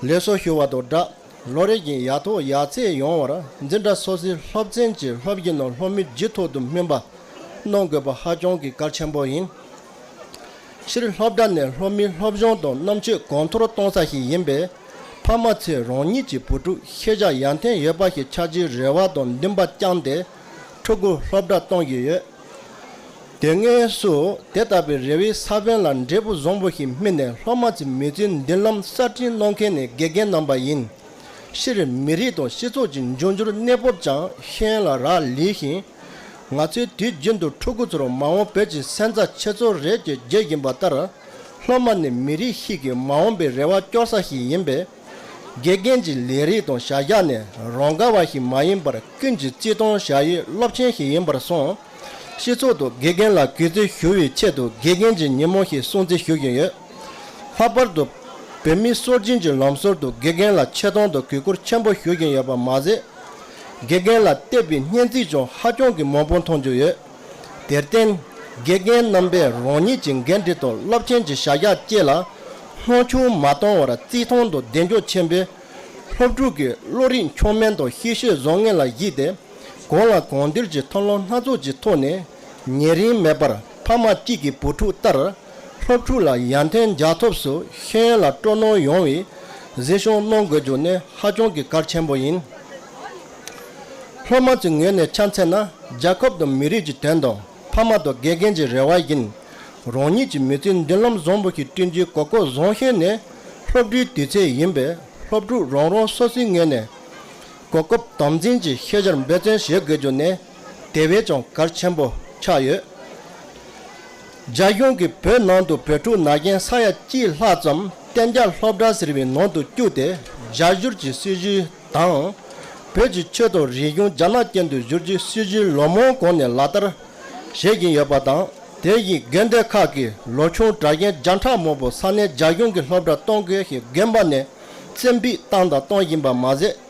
ལེགས་སོ་ཞུ་བ་དང་སྦྲགས། ལོ་རེ་བཞིན་ཡག་ཐོག་ཡག་བརྩེགས་ཡོང་བར་འཛིན་གྲྭ་སོ་སོའི་སློབ་ཚན་གྱི་སློབ་གཞི་ནང་སློབ་མའི་རྒྱུགས་ཐོག་ཏུ་སྨིན་པ་གནང་དགོས་པ་ཧ་ཅང་གི་གལ་ཆེན་པོ་ཡིན། སྤྱིར་སློབ་གྲྭ་ནི་སློབ་མའི་སློབ་སྦྱོང་དང་རྣམ་དཔྱོད་གོང་མཐོར་གཏོང་ས་ཞིག་ཡིན་པས། ཕ་མ་ཚོས་རང་ཉིད་ཀྱི་བུ་ཕྲུག་ཤེས་བྱ་ཡར་ཐོན་ཡོད་པ་ཞིག་ཆགས་རྒྱུའི་རེ་བ་དང་འདུན་པ་བཅངས་ཏེ་ཕྲུ་གུ་སློབ་གྲྭ་གཏོང་གི་ཡོད། དེ་སྔོན་སུ་དེ་ལྟ་བུའི་རེ་བའི་ས་བོན་ལ་འབྲས་བུ་བཟང་པོ་ཞིག་སྨིན་ནས་སློབ་མ་ཚོའི་མི་ཚེའི་མདུན་ལམ་གསར་སྐྲུན་གནང་མཁན་ནི་དགེ་རྒན་རྣམ་པ་ཡིན། སྤྱིར་མི་རིགས་དང་སྤྱི་ཚོགས་ཀྱི་འབྱུང་འགྱུར་གནས་བབ་ཀྱང་ཤེས་ཡོན་ལ་རག་ལས་ཤིང་། ང་ཚོས་དུས་རྒྱུན་དུ་ཕྲུ་གུ་ཚོར་མ་འོངས་བོད་ཀྱི་སོན་རྩ་ཁྱེད་ཚོ་རེད་ཅེས་བརྗོད་བཞིན་པ་ལྟར། སློབ་མ་ནི་མི་རིགས་ཤིག་གི་མ་འོངས་པའི་རེ་བ་སྐྱོར་ས་ཞིག་ཡིན་པས། དགེ་རྒན་གྱི་ལས་རིགས་དང་བྱ་གཞག་ནི་རང་དགའ་བ་ཞིག་མ་ཡིན་པར་ཀུན་གྱིས་བརྩི་མཐོང་བྱ་ཡུལ་རླབས་ཆེན་ཞིག་ཡིན་པར་སོང་། སྤྱི་ཚོགས་དུ་དགེ་རྒན་ལ་གུས་བརྩི་ཞུ་བའི་ཆེད་དུ་དགེ་རྒན་གྱི་ཉིན་མོ་ཞིག་སྲུང་བརྩི་ཞུ་བཞིན་ཡོད། ལྷག་པར་དུ་བོད་མིའི་སྲོལ་རྒྱུན་གྱི་ལམ་སྲོལ་དུ་དགེ་རྒན་ལ་ཆེ་མཐོང་དང་གུས་བཀུར་ཆེན་པོ་ཞུ་བཞིན་ཡོད་པ་མ་ཟད། དགེ་རྒན་ལ་བསྟོད་པའི་སྙན་ཚིག་ཀྱང་ཧ་ཅང་གི་མང་པོ་མཐོང་རྒྱུ་ཡོད། དེར་བརྟེན། དགེ་རྒན་རྣམ་པས་རང་ཉིད་ཀྱི་འགན་འཁྲི་དང་རླབས་ཆེན་གྱི་བྱ་གཞག་བཅས་ལ་སྣང་ཆུང་མ་གཏོང་བར་བརྩི་མཐོང་དང་གདེང་འཇོག་ཆེན་པོས། སློབ་ཕྲུག་གི་བློ་རིག་མཆོག་དམན་དང་ཤེས་བྱའི་བཟང་ངན་ལ་གཞིགས་ཏེ། གང་ལ་གང་འདུལ་གྱི་ཐབས་ལམ་སྣ་ཚོགས་ཀྱི་ཐོག་ནས་ཉེ་རིང་མེད་པར་ཕ་མ་གཅིག་གི་བུ་ཕྲུག་ལྟར་སློབ་ཕྲུག་ལ་ཡར་ཐོན་རྒྱག་ཐབས་སུ་ཤེས་ཡོན་ལ་སྤྲོ་སྣང་ཡོང་བའི་གཟིགས་སྐྱོང་གནང་དགོས་རྒྱུ་ནི་ཧ་ཅང་གི་གལ་ཆེན་པོ་ཡིན། སློབ་མ་ཚོའི་ངོས་ནས་ཆ་མཚོན་ན། རྒྱལ་ཁབ་དང་མི་རིགས་ཀྱི་དོན་དང་ཕ་མ་དང་དགེ་རྒན་གྱི་རེ་བ་བཞིན། རང་ཉིད་ཀྱི་མི་ཚེའི་མདུན་ལམ་བཟང་པོ་ཞིག་བསྐྲུན་རྒྱུའི་གོ་སྐབས་བཟང་ཤོས་ནི་སློབ་གྲྭའི་དུས་ཚོད་ཡིན་པས། སློབ་ཕྲུག་རང་རང་སོ་སོའི་ངོས་ནས་གོ་སྐབས་དམ་འཛིན་གྱིས་ཤེས་བྱར་འབད་བརྩོན་བྱེད་དགོས་རྒྱུ་ནི་དེ་བས་ཀྱང་གལ་ཆེན་པོ་ཆགས་ཡོད། རྒྱ་གཞུང་གིས་བོད་ནང་དུ་བོད་ཕྲུག་ན་གཞོན་ས་ཡ་གཅིག་ལྷག་ཙམ་གཏན་འཇགས་སློབ་གྲྭ་ཟེར་བའི་ནང་དུ་བཅུག་སྟེ། རྒྱ་བསྒྱུར་གྱི་སྲིད་བྱུས་དང་། བོད་ཀྱི་ཆོས་དང་རིག་གཞུང་རྒྱ་ནག་ཅན་དུ་བསྒྱུར་རྒྱུའི་སྲིད་བྱུས་ལོ་མང་གོང་ནས་ལག་བསྟར་བྱེད་བཞིན་ཡོད་པ་དང་། དེ་བཞིན་དགོན་སྡེ་ཁག་གིས་ལོ་ཆུང་གྲྭ་རྒན་བརྒྱ་ཕྲག་མང་པོ་ས་གནས་རྒྱ་གཞུང་གི་སློབ་གྲྭར་གཏོང་དགོས་ཞེས་དགོན་པ་ནས་བཙན་ཕུད་བཏང་དང་གཏོང་བཞིན་པ་མ་ཟད།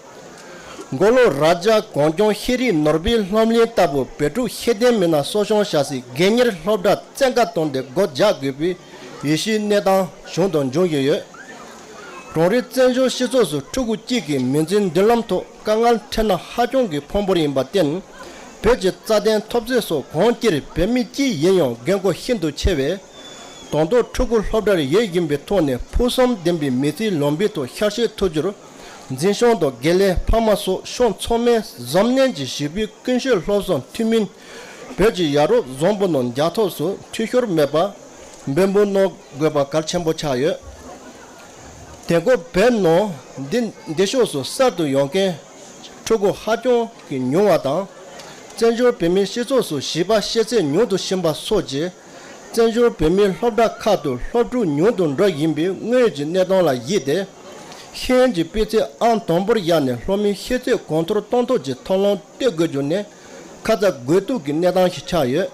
མགོ་ལོག་རྭ་རྒྱ་གངས་ལྗོངས་ཤེས་རིག་ནོར་བུའི་སློབ་གླིང་ལྟ་བུ་བོད་ཕྲུག་ཤེས་ལྡན་མི་སྣ་གསོ་སྐྱོང་བྱ་སའི་དགོན་གཉེར་སློབ་གྲྭ་བཙན་བཀའ་བཏང་སྟེ་སྒོ་རྒྱག་དགོས་པའི་ཡིད་ཆེས་གནས་སྟངས་བྱུང་དང་འབྱུང་བཞིན་ཡོད། རང་རེའི་བཙན་བྱོལ་སྤྱི་ཚོགས་སུ་ཕྲུ་གུ་གཅིག་གི་མི་ཚེའི་མདུན་ལམ་ཐོག་དཀའ་ངལ་འཕྲད་ན་ཧ་ཅང་གི་ཕངས་པོ་ཡིན་པར་བརྟེན། བོད་ཀྱི་རྩ་དོན་འཐབ་རྩོད་སོགས་གང་ཅིར་བོད་མི་གཅིག་ཡིན་ཡང་འགན་ཁུར་ཤིན་ཏུ་ཆེ་བས། དང་ཐོག་ཕྲུ་གུ་སློབ་གྲྭར་ཡོད་བཞིན་པའི་ཐོག་ནས་ཕུགས་བསམ་ལྡན་པའི་མི་ཚེའི་ལམ་བུའི་ཐོག་ཤར་བསྐྱོད་ཐུབ་རྒྱུར། འཛིན་སྐྱོང་དང་དགེ་ལས་ཕ་མ་སོགས་ཕྱོགས་ཚང་མས་གཟབ་ནན་གྱིས་བྱིས་པའི་ཀུན་སྤྱོད་སློབ་གསོ་འཐུས་མིན་བོད་ཀྱི་ཡ་རབས་བཟང་པོ་ནང་འཇགས་ཐབས་སུ་འཐུས་ཤོར་མེད་པ་འབད་འབུངས་གནང་དགོས་པ་གལ་ཆེན་པོ་ཆགས་ཡོད། དེང་སྐབས་བོད་ནང་འདི་འདི་ཕྱོགས་སུ་གསར་དུ་ཡོང་མཁན་ཕྲུ་གུ་ཧ་ཅང་གི་ཉུང་བ་དང་། བཙན་བྱོལ་བོད་མིའི་སྤྱི་ཚོགས་སུ་བྱིས་པ་ཤི་ཚད་ཉུང་དུ་ཕྱིན་པ་སོགས་ཀྱིས། བཙན་བྱོལ་བོད་མིའི་སློབ་གྲྭ་ཁག་ཏུ་སློབ་ཕྲུག་ཉུང་དུ་འགྲོ་བཞིན་པའི་དངོས་ཡོད་ཀྱི་གནས་སྟངས་ལ་གཞིགས་ཏེ། ཤེས་ཡོན་གྱི་སྤུས་ཚད་ཨང་དང་པོར་བཞག་ནས་སློབ་མའི་ཤེས་ཚད་གོང་མཐོར་གཏོང་ཐབས་ཀྱི་ཐབས་ལམ་གཏོད་དགོས་རྒྱུ་ནི་ཁ་ཚ་དགོས་གཏུགས་ཀྱི་གནས་སྟངས་ཤིག་ཆགས་ཡོད།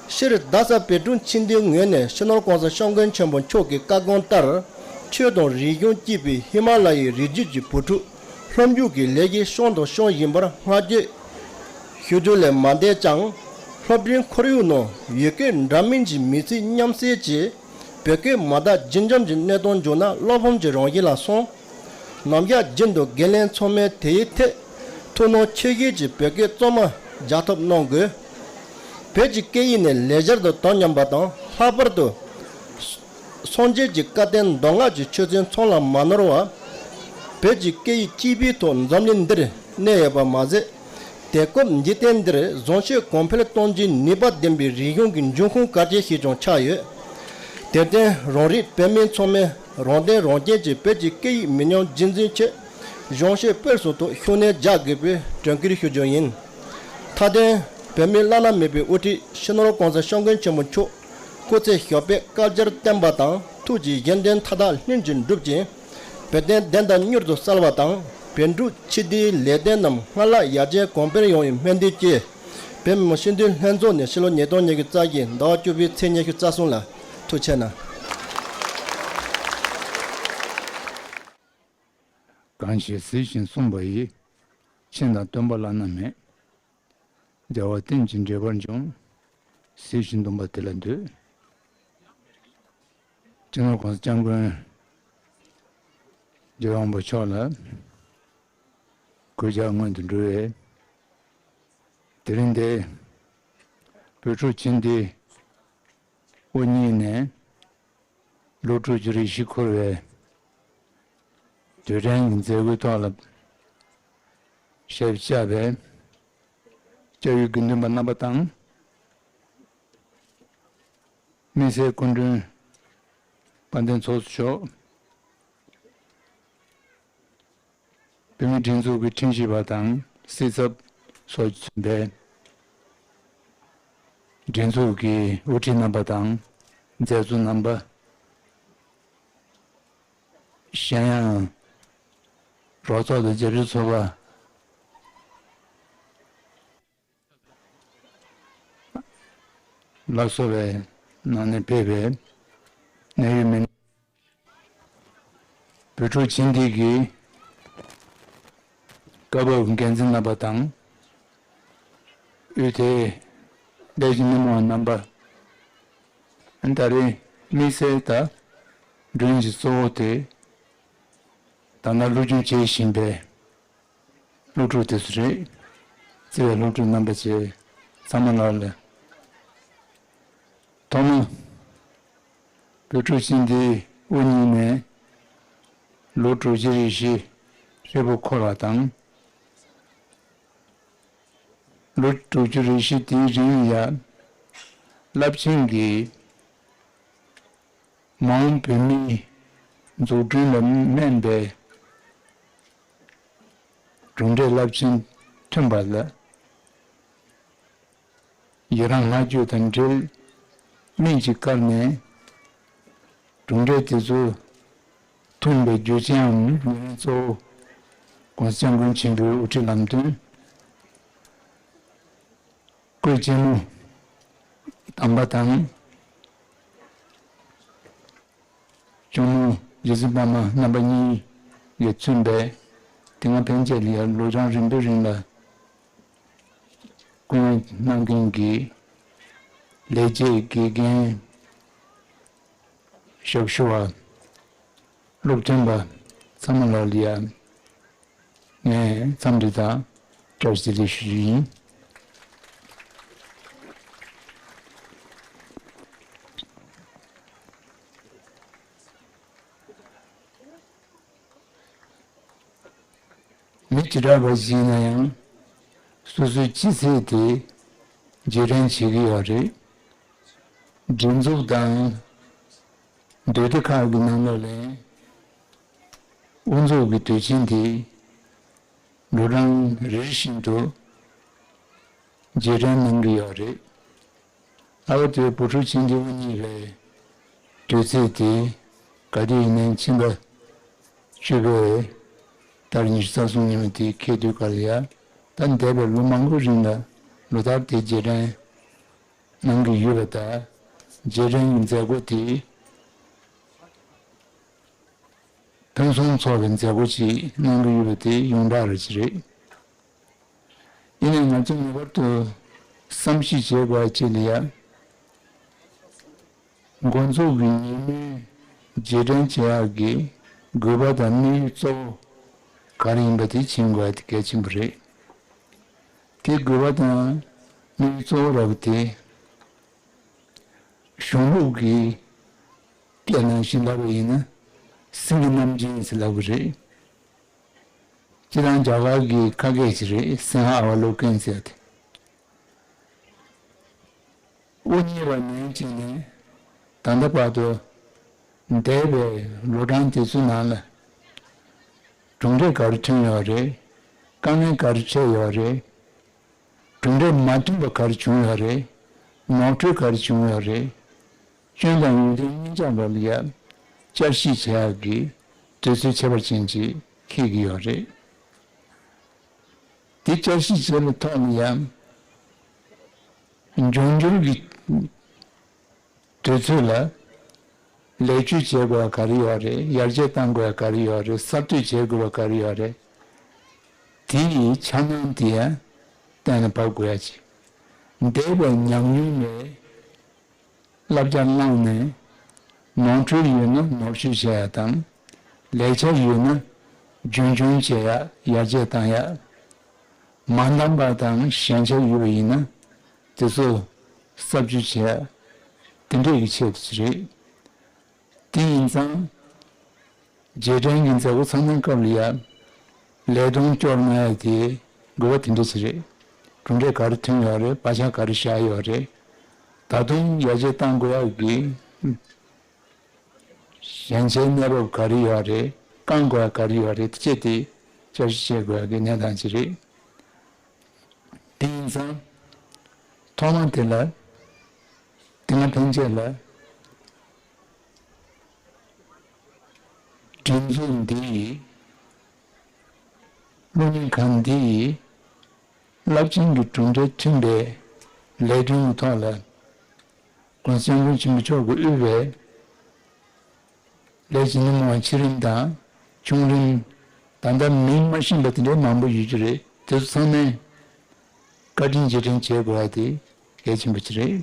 སྤྱིར་རྡ་ས་བོད་ཕྲུག་སྤྱི་འཐུས་ངོས་ནས་སྤྱི་ནོར་༸གོང་ས་༸སྐྱབས་མགོན་ཆེན་པོ་མཆོག་གི་བཀའ་དགོངས་ལྟར། ཆོས་དང་རིག་གཞུང་གཅེས་པའི་ཧི་མ་ལ་ཡའི་རི་རྒྱུད་ཀྱི་བུ་ཕྲུག་སློབ་འཇུག་གི་ལས་གཞི་བསྐྱངས་དང་སྐྱོང་བཞིན་པར་བསྔགས་བརྗོད་ཞུ་རྒྱུ་ལས་མ་འདས་ཀྱང་། སློབ་གྲྭའི་ཁོར་ཡུག་ནང་ཡུལ་སྐད་འདྲ་མིན་གྱི་མི་ཚེ་མཉམ་བསྲེས་ཀྱིས་བོད་སྐད་མ་དག་རྒྱུན་འབྱམས་ཀྱི་གནས་སྟངས་བྱུང་ན་བློ་ཕམ་གྱི་རང་བཞིན་ལ་སོང་། ནམ་ཞག་རྒྱུན་དུ་དགེ་ལས་ཚང་མས་དེའི་ཐད་ཐུགས་སྣང་ཆེ་བཞེས་ཀྱིས་བོད་སྐད་གཙང་མ་རྒྱག་ཐབས་གནང་དགོས། བོད་ཀྱི་སྐད་ཡིག་ནི་ལེགས་སྦྱར་དང་དོ་མཉམ་པ་དང་། ལྷག་པར་དུ་སངས་རྒྱས་ཀྱི་བཀའ་བསྟན་མདོ་སྔགས་ཀྱི་ཆོས་ཚུལ་ཚང་ལ་མ་ནོར་བར། བོད་ཀྱི་སྐད་ཡིག་གཅེས་པའི་ཐོག་འཛམ་གླིང་འདིར་གནས་ཡོད་པ་མ་ཟད། དེང་སྐབས་འཇིག་རྟེན་འདིར་བཟང་སྤྱོད་གོང་འཕེལ་གཏོང་རྒྱུའི་ནུས་པ་ལྡན་པའི་རིག་གཞུང་གི་འབྱུང་ཁུངས་གལ་ཆེ་ཞིག་ཀྱང་ཆགས་ཡོད། དེར་བརྟེན་རང་རིགས་བོད་མི་ཚང་མས་རང་དོན་རང་གཅེས་ཀྱིས་བོད་ཀྱི་སྐད་ཡིག་མི་ཉམས་རྒྱུན་འཛིན་ཆེད་གཞུང་ཤེས་སྤེལ་གསུམ་ཐོག་ཤུགས་སྣོན་རྒྱག་དགོས་པའི་དྲན་སྐུལ་ཞུ་རྒྱུ་ཡིན། མཐའ་དོན། བོད་མིའི་བླ་ན་མེད་པའི་དབུ་ཁྲིད་སྤྱི་ནོར་༸གོང་ས་༸སྐྱབས་མགོན་ཆེན་པོ་མཆོག་སྐུ་ཚེ་ཞབས་པད་བསྐལ་བརྒྱར་བརྟན་པ་དང་། ཐུགས་རྗེའི་ཡོན་ཏན་མཐའ་དག་ལྷུན་གྱིས་འགྲུབ་ཅིང་། བོད་དོན་བདེན་དང་མྱུར་དུ་གསལ་བ་དང་། བོད་ཕྲུག་སྤྱི་འཐུས་ལས་དོན་རྣམས་སྔར་ལྷག་ཡར་རྒྱས་གོང་འཕེལ་ཡོང་བའི་སྨོན་འདུན་བཅས། བོད་མི་མང་སྤྱི་འཐུས་ལྷན་ཚོགས་ནས་ཕྱི་ལོ་ཉིས་སྟོང་ཉི་ཤུ་རྩ་བརྒྱད་ཟླ་བ་བཅུ་པའི་ཚེས་ཉི་ཤུ་རྩ་གསུམ་ལ། ཐུགས་རྗེ་གནང་། གང་ཞིག་གཟིགས་ཤིང་གསུངས་པ་ཡིས། མཁྱེན་དང་སྟོན་པ་བླ་ན་མེད། རྒྱལ་བ་རྟེན་ཅིང་འབྲེལ་བར་འབྱུང་། གཟིགས་ཤིང་འདུན་པ་དེ་ལ་འདུད། སྤྱི་ནོར་༸གོང་ས་༸སྐྱབས་མགོན་རྒྱལ་བའི་དབང་པོ་མཆོག་ལ་གུས་ཕྱག་སྔོན་དུ་འགྲོ་བའི། དེ་རིང་འདིར་བོད་ཕྲུག་སྤྱི་འཐུས་དབུ་བརྙེས་ནས་ལོ་དྲུག་ཅུ་རེ་བཞི་འཁོར་བའི་དུས་དྲན་གྱི་མཛད་སྒོའི་ཐོག་ལ་ཞབས་བཅགས་པའི་སྐྱབས་ཡུལ་དགེ་འདུན་པ་རྣམ་པ་དང་། དམིགས་བསལ་སྐུ་མགྲོན་དཔལ་ལྡན་ཚོགས་གཙོ་མཆོག་བོད་མིའི་སྒྲིག་འཛུགས་ཀྱི་ཁྲིམས་ཞིབ་པ་དང་སྲིད་ཚབ་སོགས་མཚོན་པའི་སྒྲིག་འཛུགས་ཀྱི་དབུ་ཁྲིད་རྣམ་པ་དང་མཛད་གཙོ་རྣམ་པ། གཞན་ཡང་། རོགས་ཚོགས་དང་རྒྱབ་སྐྱོར་ཚོགས་པ། ལ་སོགས་པའི་ནང་ནས་ཕེབས་པའི་གནད་ཡོད་མི་སྣ། བོད་ཕྲུག་སྤྱི་འཐུས་ཀྱི་སྐབས་བབ་འགན་འཛིན་རྣམ་པ་དང་། དབུས་ཐད་ལས་ཀྱི་སྣེ་མོ་བ་རྣམ་པ། ད་རེས་དམིགས་བསལ་ད་མགྲོན་གྱི་གཙོ་བོ་དེ་ད་ལྟ་སློབ་སྦྱོང་བྱེད་བཞིན་པའི། སློབ་ཕྲུག་དེ་ཚོ་རེད། བརྩེ་བའི་སློབ་ཕྲུག་རྣམ་པ་བཅས་ཚང་མ་ལ་ལ། ཐོག་མ། བོད་ཕྲུག་སྤྱི་འཐུས་དབུ་བརྙེས་ནས་ལོ་དྲུག་ཅུ་རེ་བཞི་ཧྲིལ་པོ་འཁོར་བ་དང་། ལོ་དྲུག་ཅུ་རེ་བཞི་དེའི་རིང་ལ་ཡ། རླབས་ཆེན་གྱི་མ་འོངས་བོད་མིའི་འཛུགས་སྐྲུན་ལ་སྨན་པའི་གྲུབ་འབྲས་རླབས་ཆེན་ཐོན་པ་ལ་ཡི་རང་བསྔགས་བརྗོད་དང་འབྲེལ་སྨན་གྱིས་བཀར་ནས་གྲུབ་འབྲས་དེ་ཚོ་ཐོན་པའི་རྒྱུ་རྐྱེན་འམ་ཉེ་རིང་གཙོ་བོ་༸གོང་ས་༸སྐྱབས་མགོན་ཆེན་པོའི་དབུ་ཁྲིད་ལམ་སྟོན། སྐུའི་གཅེན་མོ་དམ་པ་དང་། གཅུང་མོ་རྗེ་བཙུན་པདྨ་རྣམ་པ་གཉིས་ཀྱིས་མཚོན་པའི་དེ་སྔ་ཕན་ཆད་ལ་ཡང་ལོ་གྲངས་རིང་པོའི་རིང་ལ་སྐུ་ངོ་གནང་མཁན་གྱི་ལས་བྱེད་དགེ་རྒན། ཞབས་ཞུ་བ། སློབ་སྟོན་པ་ཚང་མ་ལ་ལ་ཡ། ངས་འཚམས་འདྲི་དང་བཀྲ་ཤིས་བདེ་ལེགས་ཞུ་རྒྱུ་ཡིན། མི་ཇི་འདྲ་བ་ཞིག་ཡིན་ན་ཡང་སོ་སོའི་སྤྱི་ཚེས་དེ་རྗེས་དྲན་བྱེད་ཀྱི་ཡོད་རེད། སྒྲིག་འཛུགས་དང་འདུས་སྡེ་ཁག་གི་ནང་ལོགས་ལ་དབུ་འཛུགས་ཀྱི་དུས་ཆེན་དེ་ལོ་གྲངས་རེ་རེ་བཞིན་དུ་རྗེས་དྲན་གནང་གི་ཡོད་རེད། ཨ་བ་དེ་བོད་ཕྲུག་སྤྱི་འཐུས་དབུ་བརྙེས་པའི་དུས་ཚེས་དེ་ག་དུས་ཡིན་ནའི་ཕྱི་ཟླ་བཅུ་པའི་ཟླ་ཉི་ཤུ་རྩ་གསུམ་ཉིན་མོ་དེ་འཁེལ་དུས་ག་ལ་ཡ། ད་འདས་པའི་ལོ་མང་པོའི་རིང་ལ་ལོ་ལྟར་དེ་རྗེས་དྲན་གནང་གི་ཡོད་པ་དང་། རྗེས་དྲན་གྱི་མཛད་སྒོ་དེ་ཕུན་སུམ་ཚོགས་པའི་མཛད་སྒོ་ཅིག་གནང་གི་ཡོད་པ་དེ་ཡོངས་གྲགས་རེད་ཅིག་རེད། ཡིན་ནའི་ང་ཚོས་ངེས་པར་དུ་བསམ་གཞིག་བྱེད་དགོས་པ་ཅིག་ལ་ཡ། འགོ་འཛུགས་ཀྱི་ཉིན་མོའི་རྗེས་དྲན་བྱེད་ཡག་གི་དགོས་པ་དང་དམིགས་ཡུལ་གཙོ་བོ་ག་རེ་ཡིན་པ་དེ་མཁྱེན་དགོས་པ་དེ་གལ་ཆེན་པོ་རེད། དེའི་དགོས་པ་དང་དམིགས་ཡུལ་གཙོ་བོ་ར་བ་དེ་གཞུང་ལུགས་ཀྱི་སྐད་ནང་བཞིན་ལབ་པ་ཡིན་ན་སེང་གེ་རྣམ་བསྒྱིངས་ཟེར་ལབ་གི་རེད། སྤྱིར་བཏང་རྒྱ་གར་གྱི་ཁ་སྐད་ཅིག་རེད། སིང་ཧ་ཨ་ཝ་ལོ་ཀན་ཟེར་ཏེ། དབུ་བརྙེས་པ་ནས་བྱས་ནས་ད་ལྟ་བར་དུ་འདས་པའི་ལོ་གྲངས་དེ་ཚོའི་ནང་ལ་གྲུབ་འབྲས་ག་རེ་ཐོན་ཡོད་རེད། དཀའ་ངལ་ག་རེ་འཕྲད་ཡོད་རེད། གྲུབ་འབྲས་མ་ཐོན་པ་ག་རེ་བྱུང་ཡོད་རེད། ནོར་འཁྲུལ་ག་རེ་བྱུང་ཡོད་རེད། སྐྱོན་དང་ཡོན་ཏན་གཉིས་ཆ་ལ་ཡ་ བསྐྱར་ཞིབ་བྱེད་ཡག་གི་དུས་ཚོད་ཁྱད་པར་ཅན་ཅིག་འཁེལ་གྱི་ཡོད་རེད། དེ་བསྐྱར་ཞིབ་བྱེད་པའི་ཐོག་ནས་ཡང་འབྱུང་འགྱུར་གྱི་དུས་ཚོད་ལ་ལེགས་བཅོས་བྱེད་དགོས་པ་ག་རེ་ཡོད་རེད། ཡར་རྒྱས་གཏང་དགོས་པ་ག་རེ་ཡོད་རེད། གསར་གཏོད་བྱེད་དགོས་པ་ག་རེ་ཡོད་རེད། དེ་ཡི་འཆར་སྣང་དེ་ཡང་གཏན་ལ་ཕབ་དགོས་ཡ་ཅིག་འདས་པའི་ཉམས་མྱོང་ལས་བསླབ་བྱ་བླངས་ནས། ནོར་འཁྲུལ་ཡོད་ན་ནོར་བཅོས་བྱེད་ཡ་དང་། ལེགས་ཆ་ཡོད་ན་རྒྱུན་འཁྱོངས་བྱེད་ཡ། ཡར་རྒྱས་གཏང་ཡ། མ་འདང་པ་དང་ཞན་ཆ་ཡོད་པ་ཡིན་ན་དེ་ཚོ་གསར་བཅོས་བྱེད་ཡ། དེ་འདྲས་ཀྱི་ཆེད་དུ་རེད། དེ་ཡིན་ཙང་། རྗེས་དྲན་གྱི་མཛད་སྒོ་ཚང་མའི་སྐབས་ལ་ཡ། ལས་དོན་སྐྱོར་གནང་ཡ་དེ་དགོས་པ་དེ་འདྲ་ཞིག་རེད། གྲུབ་འབྲས་ག་རེ་ཐོན་ཡོད་རེད། བག་ཆགས་ག་རེ་བཞག་ཡོད་རེད། ད་དུང་ཡར་རྒྱས་གཏང་དགོས་ཡ་གི་ཞན་ཆའི་གནས་བབ་ག་རེ་ཡོད་རེད། བསྐང་དགོས་ཡ་ག་རེ་ཡོད་རེད། དེ་བཅས་དེ་བསྐྱར་ཞིབ་བྱེད་དགོས་ཡ་གི་གནས་སྟངས་ཅིག་རེད། དེ་ཡིན་ཙང་། ཐོག་མ་དེ་ལ། དེ་སྔ་ཕན་ཆད་ལ། སྒྲིག་འཛུགས་འདི་ཡིས། སློབ་གཉེར་ཁང་འདི་ཡིས། རླབས་ཆེན་གྱི་གྲུབ་འབྲས་ཐོན་པའི་ལས་དོན་གྱི་ཐོག་ལ། ༸གོང་ས་༸སྐྱབས་མགོན་ཆེན་པོ་མཆོག་གིས་དབུས་པའི་ལས་བྱེད་མི་མང་ཆེ་རིམ་དང་ཆུང་རིམ། ད་ལྟ་མིང་མ་ཤེས་པ་དེ་འདྲའི་མང་པོ་ཡོད་རྒྱུ་རེད། དེ་ཚོ་ཚང་མས་བཀའ་དྲིན་རྗེས་དྲན་བྱེད་དགོས་པ་དེ་གལ་ཆེན་པོ་ཅིག་རེད།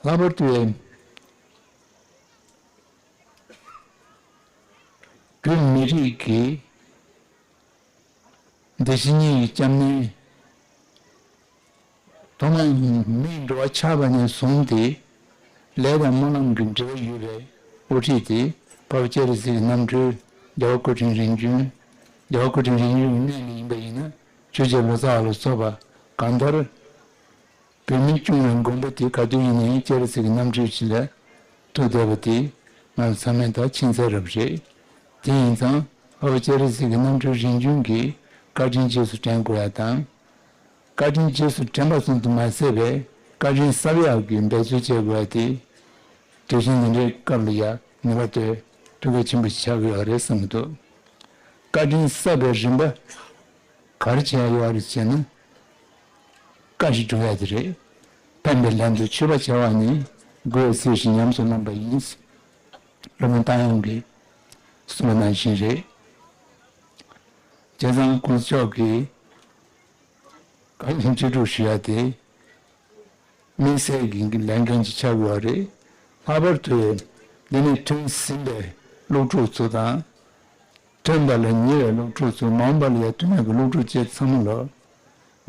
ལྷག་པར་དུ། བོད་མི་རིགས་ཀྱི་བདེ་སྐྱིད་གཉིས་ཀྱི་སྐྱབས་གནས། ཐོག་མར་མིའི་འགྲོ་བ་ཆགས་པ་ནས་བཟུང་སྟེ། ལས་དང་སྨོན་ལམ་གྱི་འབྲེལ་བ་ཡོད་པའི་དབུ་ཁྲིད་དེ། འཕགས་པ་སྤྱན་རས་གཟིགས་ཀྱི་རྣམ་སྤྲུལ་རྒྱལ་བ་སྐུ་ཕྲེང་རིམ་བྱོན། རྒྱལ་བ་སྐུ་ཕྲེང་རིམ་བྱོན་གྱི་གནས་ལ་ཡིན་པ་ཡིན་ན། ཆོས་རྒྱལ་ལོ་ཙཱ་བ་ལ་སོགས་པ་གང་ལྟར། བོད་མི་སྐྱོང་བའི་དགོན་པ་དེ་ག་དུས་ཡིན་ནའི་སྤྱན་རས་གཟིགས་ཀྱི་རྣམ་སྤྲུལ་ཅིག་ལ་ཐུག་བསྡད་པ་དེ་ང་ཚོ་ཚང་མས་ད་མཁྱེན་གསལ་རེད་པ་རེད། དེ་ཡིན་ཙང་འཕགས་པ་སྤྱན་རས་གཟིགས་ཀྱི་རྣམ་སྤྲུལ་རིམ་བྱོན་གྱི་བཀའ་དྲིན་རྗེས་སུ་དྲན་དགོས་ཡ་དང་། བཀའ་དྲིན་རྗེས་སུ་དྲན་པ་ཙམ་དུ་མ་ཟད་པའི་བཀའ་དྲིན་གསབ་ཡག་གི་འབད་རྩོལ་བྱེད་དགོས་ཡ་དེ། དུས་ཆེན་འདི་འདྲའི་སྐབས་ལ་ཡ་ངེས་པར་དུ་ཐུགས་གལ་ཆེན་པོ་ཞིག་ཆགས་ཀྱི་ཡོད་རེད་བསམ་གྱི་འདུག་བཀའ་དྲིན་གསབ་པའི་རིམ་པ། ག་རེ་བྱས་ཡོད་རེད་ཅེ་ན། བཀའ་ཞིག་སྒྲུབ་ཡ་དེ་རེད། ཕན་པའི་ལན་དུ་མཆོད་པ་བྱ་བ་ནི། དགེ་བའི་རྩིས་ཤིག་ཉམས་སུ་བླངས་པ་ཡིན། སློབ་དཔོན་རྟ་དབྱངས་ཀྱིས་གསུངས་པ་ནང་བཞིན་རེད། བྱས་ཙང་དགོངས་ཚོགས་ཀྱིས་བཀའ་དྲིན་རྗེས་དྲན་ཞུ་ཡ་དེ། དམིགས་བསལ་གྱི་ལས་འགན་ཅིག་ཆགས་ཡོད་རེད། ལྷག་པར་དུ་འདི་ནས་ཐོན་ཟིན་པའི་སློབ་ཕྲུག་ཚོ་དང་། ཐོན་པ་ལ་ཉེ་བའི་སློབ་ཕྲུག་ཚོ། མ་འོངས་པ་ལ་ཡང་ཐོན་ཡག་གི་སློབ་ཕྲུག་བཅས་ཚང་མ་ལ།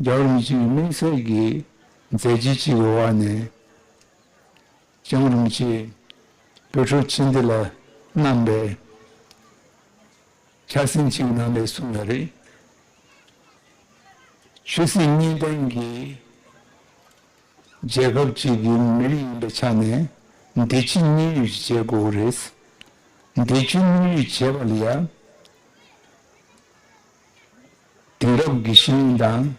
རྒྱལ་བ་རིན་པོ་ཆེའི་དམིགས་བསལ་གྱི་མཛད་རྗེས་གཅིག་གི་འོག་ནས། སྐྱབས་མགོན་རིན་པོ་ཆེས་བོད་ཕྲུག་ཆེན་འདི་ལ་གནང་པའི་ཕྱག་སེང་གཅིག་ནང་ལ་གསུངས་ཡོད་རེད། ཆོས་སྲིད་གཉིས་ལྡན་གྱི་རྒྱལ་ཁབ་ཅིག་གི་མི་རིགས་ཡིན་པའི་ཆ་ནས་བདེ་སྐྱིད་དམིགས་ཡུལ་ཞིག་བྱེད་དགོས་རེད། བདེ་སྐྱིད་དམིགས་ཡུལ་བྱེད་པ་ལ་ཡང་། དེང་རབས་ཀྱི་ཤེས་ཡོན་དང་།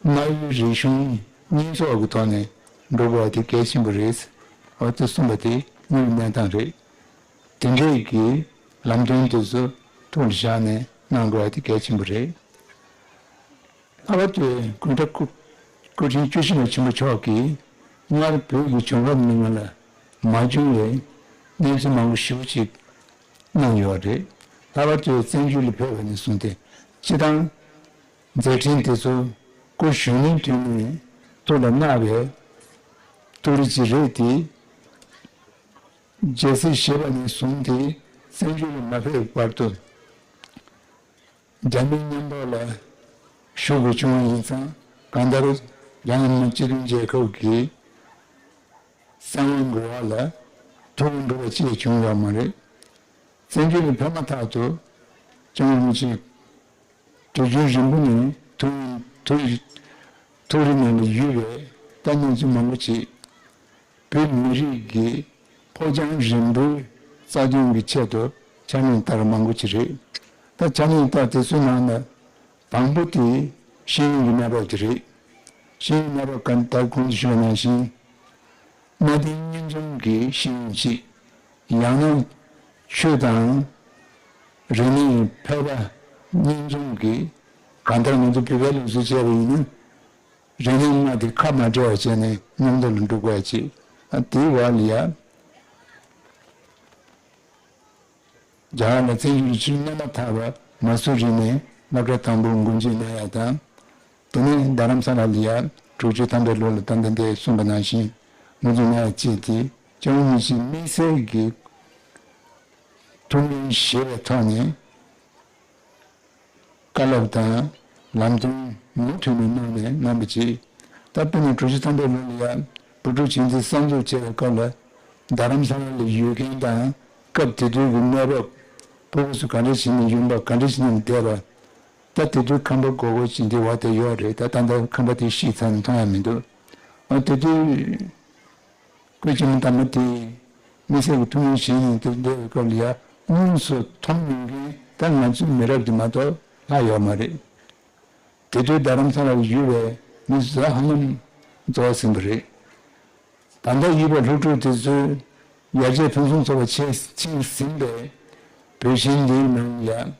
སྔ་ཡོད་རིག་གཞུང་གཉིས་ཚོགས་ཀྱི་ཐོག་ནས་འགྲོ་དགོས་པ་དེ་གལ་ཆེན་པོ་རེད། འོ་དེ་གསུངས་པ་དེ་དངོས་ཡོད་གནས་སྟངས་རེད། དེ་འདྲའི་གི་ལམ་སྟོན་དེ་ཚོ་ཐུགས་ལ་བཞག་ནས་གནང་དགོས་པ་དེ་གལ་ཆེན་པོ་རེད། ལྷག་པར་དུ་སྐུ་ཕྲེང་སྐུ་སྐུ་ཕྲེང་བཅུ་བཞི་པ་ཆེན་པོ་མཆོག་གིས་སྔར་བོད་ཀྱི་བྱུང་རབས་མི་སྣ་ལ་མ་བྱུང་བའི་གནས་ཚུལ་མང་པོ་ཞེ་པོ་ཅིག་གནང་ཡོད་རེད། ལྷག་པར་དུ་བཙན་བྱོལ་ལ་ཕེབས་པ་ནས་བཟུང་སྟེ་སྤྱི་བཏང་མཛད་འཕྲིན་དེ་ཚོ་སྐུ་གཞོན་ནུའི་དུས་ནས་ཐུགས་ལ་བརྣག་པའི་ཐུགས་རེ་ཅིག་རེད་དེ། རྒྱལ་སྲིད་བཞེས་པ་ནས་བཟུང་སྟེ་བཙན་བྱོལ་ལ་མ་ཕེབས་བར་དུ། རྒྱ་མིའི་མཉམ་འབྲེལ་ལ་ཞུགས་དགོས་བྱུང་བ་ཡིན་ཙང་། གང་ལྟར་རྒྱ་ནག་མི་དམངས་སྤྱི་མཐུན་རྒྱལ་ཁབ་ཀྱི་བཙན་དབང་གི་འོག་ལ་ཐུགས་འགྲོ་བ་ཅིག་བྱུང་ཡོད་མ་རེད། བཙན་བྱོལ་ལ་ཕེབས་མ་ཐག་ཏུ་སྐྱབས་མགོན་རིན་པོ་ཆེ་དུས་རྒྱུན་རིང་པོ་ནས་ཐུགས་ཐུགས་ཐུགས་རེ་ནང་ལ་ཡོད་པའི་ལྟ་གནས་ཚུལ་མང་པོ་ཅིག་བོད་མི་རིགས་ཀྱི་ཕོ་བྲང་རིམ་པའི་རྩ་དོན་གྱི་ཆེད་དུ་ཕྱག་ལེན་བསྟར་མང་པོ་ཅིག་རེད། ད་ཕྱག་ལེན་བསྟར་དེ་ཚོའི་ནང་ལ་དང་པོ་དེ་ཤེས་ཡོན་གྱི་གནས་བབ་དེ་རེད། ཤེས་ཡོན་གནས་བབ་ག་ད་གོང་དུ་ཞུས་པ་ནང་བཞིན། གནའ་དེང་གཉིས་འཛོམས་ཀྱི་ཤེས་ཡོན་ཅིག་ཡང་ན་ཆོས་དང་རིག་གནས་ཕལ་པ་གཉིས་འཛོམས་ཀྱི། གང་ལྟར་ང་ཚོ་བོད་པའི་ལུགས་སྲོལ་བྱས་པ་ཡིན་ན། རིག་གནས་ལྔ་དེ་ཁ་མ་བྲལ་བ་བྱས་ནས་མཉམ་དུ་ལ་འགྲོ་དགོས་ཀྱི། ཨ་དེའི་འོག་ལ་ཡ། རྒྱ་གར་ལ་བཙན་བྱོལ་གྱི་ཆོས་རྣམ་པར་དག་པ་མ་སུ་རི་ནས་སློབ་གྲྭ་དང་པོ་འགོ་འཛུགས་གནང་ཡ་དང་། དེ་ནས་རྡ་རམ་ས་ལ་ལ་ཡ་དྲུག་ཅུ་ཐམ་པའི་ལོ་ལ་ད་ལྟ་འདས་གསུངས་པ་ནང་བཞིན་འགོ་འཛུགས་གནང་ཡ་བཅས་ཏེ། སྐྱབས་མགོན་རིན་པོ་ཆེའི་དམིགས་བསལ་གྱི་ཐུགས་འགན་བཞེས་པའི་ཐོག་ནས། བཀའ་སློབ་དང་ལམ་སྟོན་མུ་མཐུད་ནས་གནང་ནས་གནང་བ་བཅས། ད་དཔེར་ན་དྲུག་ཅུ་ཐམ་པའི་ལོ་ལ་ཡ་བོད་ཕྲུག་བྱིངས་འཛིན་གསར་འཛུགས་བྱས་པའི་སྐབས་ལ། རྡ་རམ་ས་ལ་ལ་ཡོད་མཁན་དང་། སྐབས་དེ་དུས་ཀྱི་གནས་བབ། ཕྲུ་གུ་ཚོ་ག་འདྲ་བྱས་ནས་ཡོང་པ། ག་འདྲ་བྱས་ནས་བསྡད་པ། ད་དེ་དུས་ཁང་པ་སྒོར་སྒོར་བྱས་འདི་བ་དེ་ཡོད་རེད། ད་ད་ལྟ་ཁང་པ་དེ་བཤིག་ཚར་ནས་མཐོང་ཡ་མི་འདུག་ཨ་དེ་དུས། སྐུ་ཆེན་མོ་དར་མ་དེས་དམིགས་བསལ་གྱི་ཐུགས་སྣང་བཞེས་ནས་དེར་བསྡད་པའི་སྐབས་ལ་ཡ། དངོས་སུ་མཐོང་མྱོང་མཁན་ད་ང་ཚོའི་མི་རབས་དེ་མ་གཏོགས་ལྷག་ཡོད་མ་རེད། དེ་དུས་རྡ་རམ་ས་ལར་ཡོད་པའི་མི་ཚོ་ཧ་ལམ་རྫོགས་ཟིན་པ་རེད། ད་ལྟ་ཡོད་པའི་སློབ་ཕྲུག་དེ་ཚོས་ཡར་རྒྱས་ཕུན་སུམ་ཚོགས་པ་ཕྱིན་ཕྱིན་ཟིན་པའི་བོད་ཆེན་འདིའི་ནང་ཡ།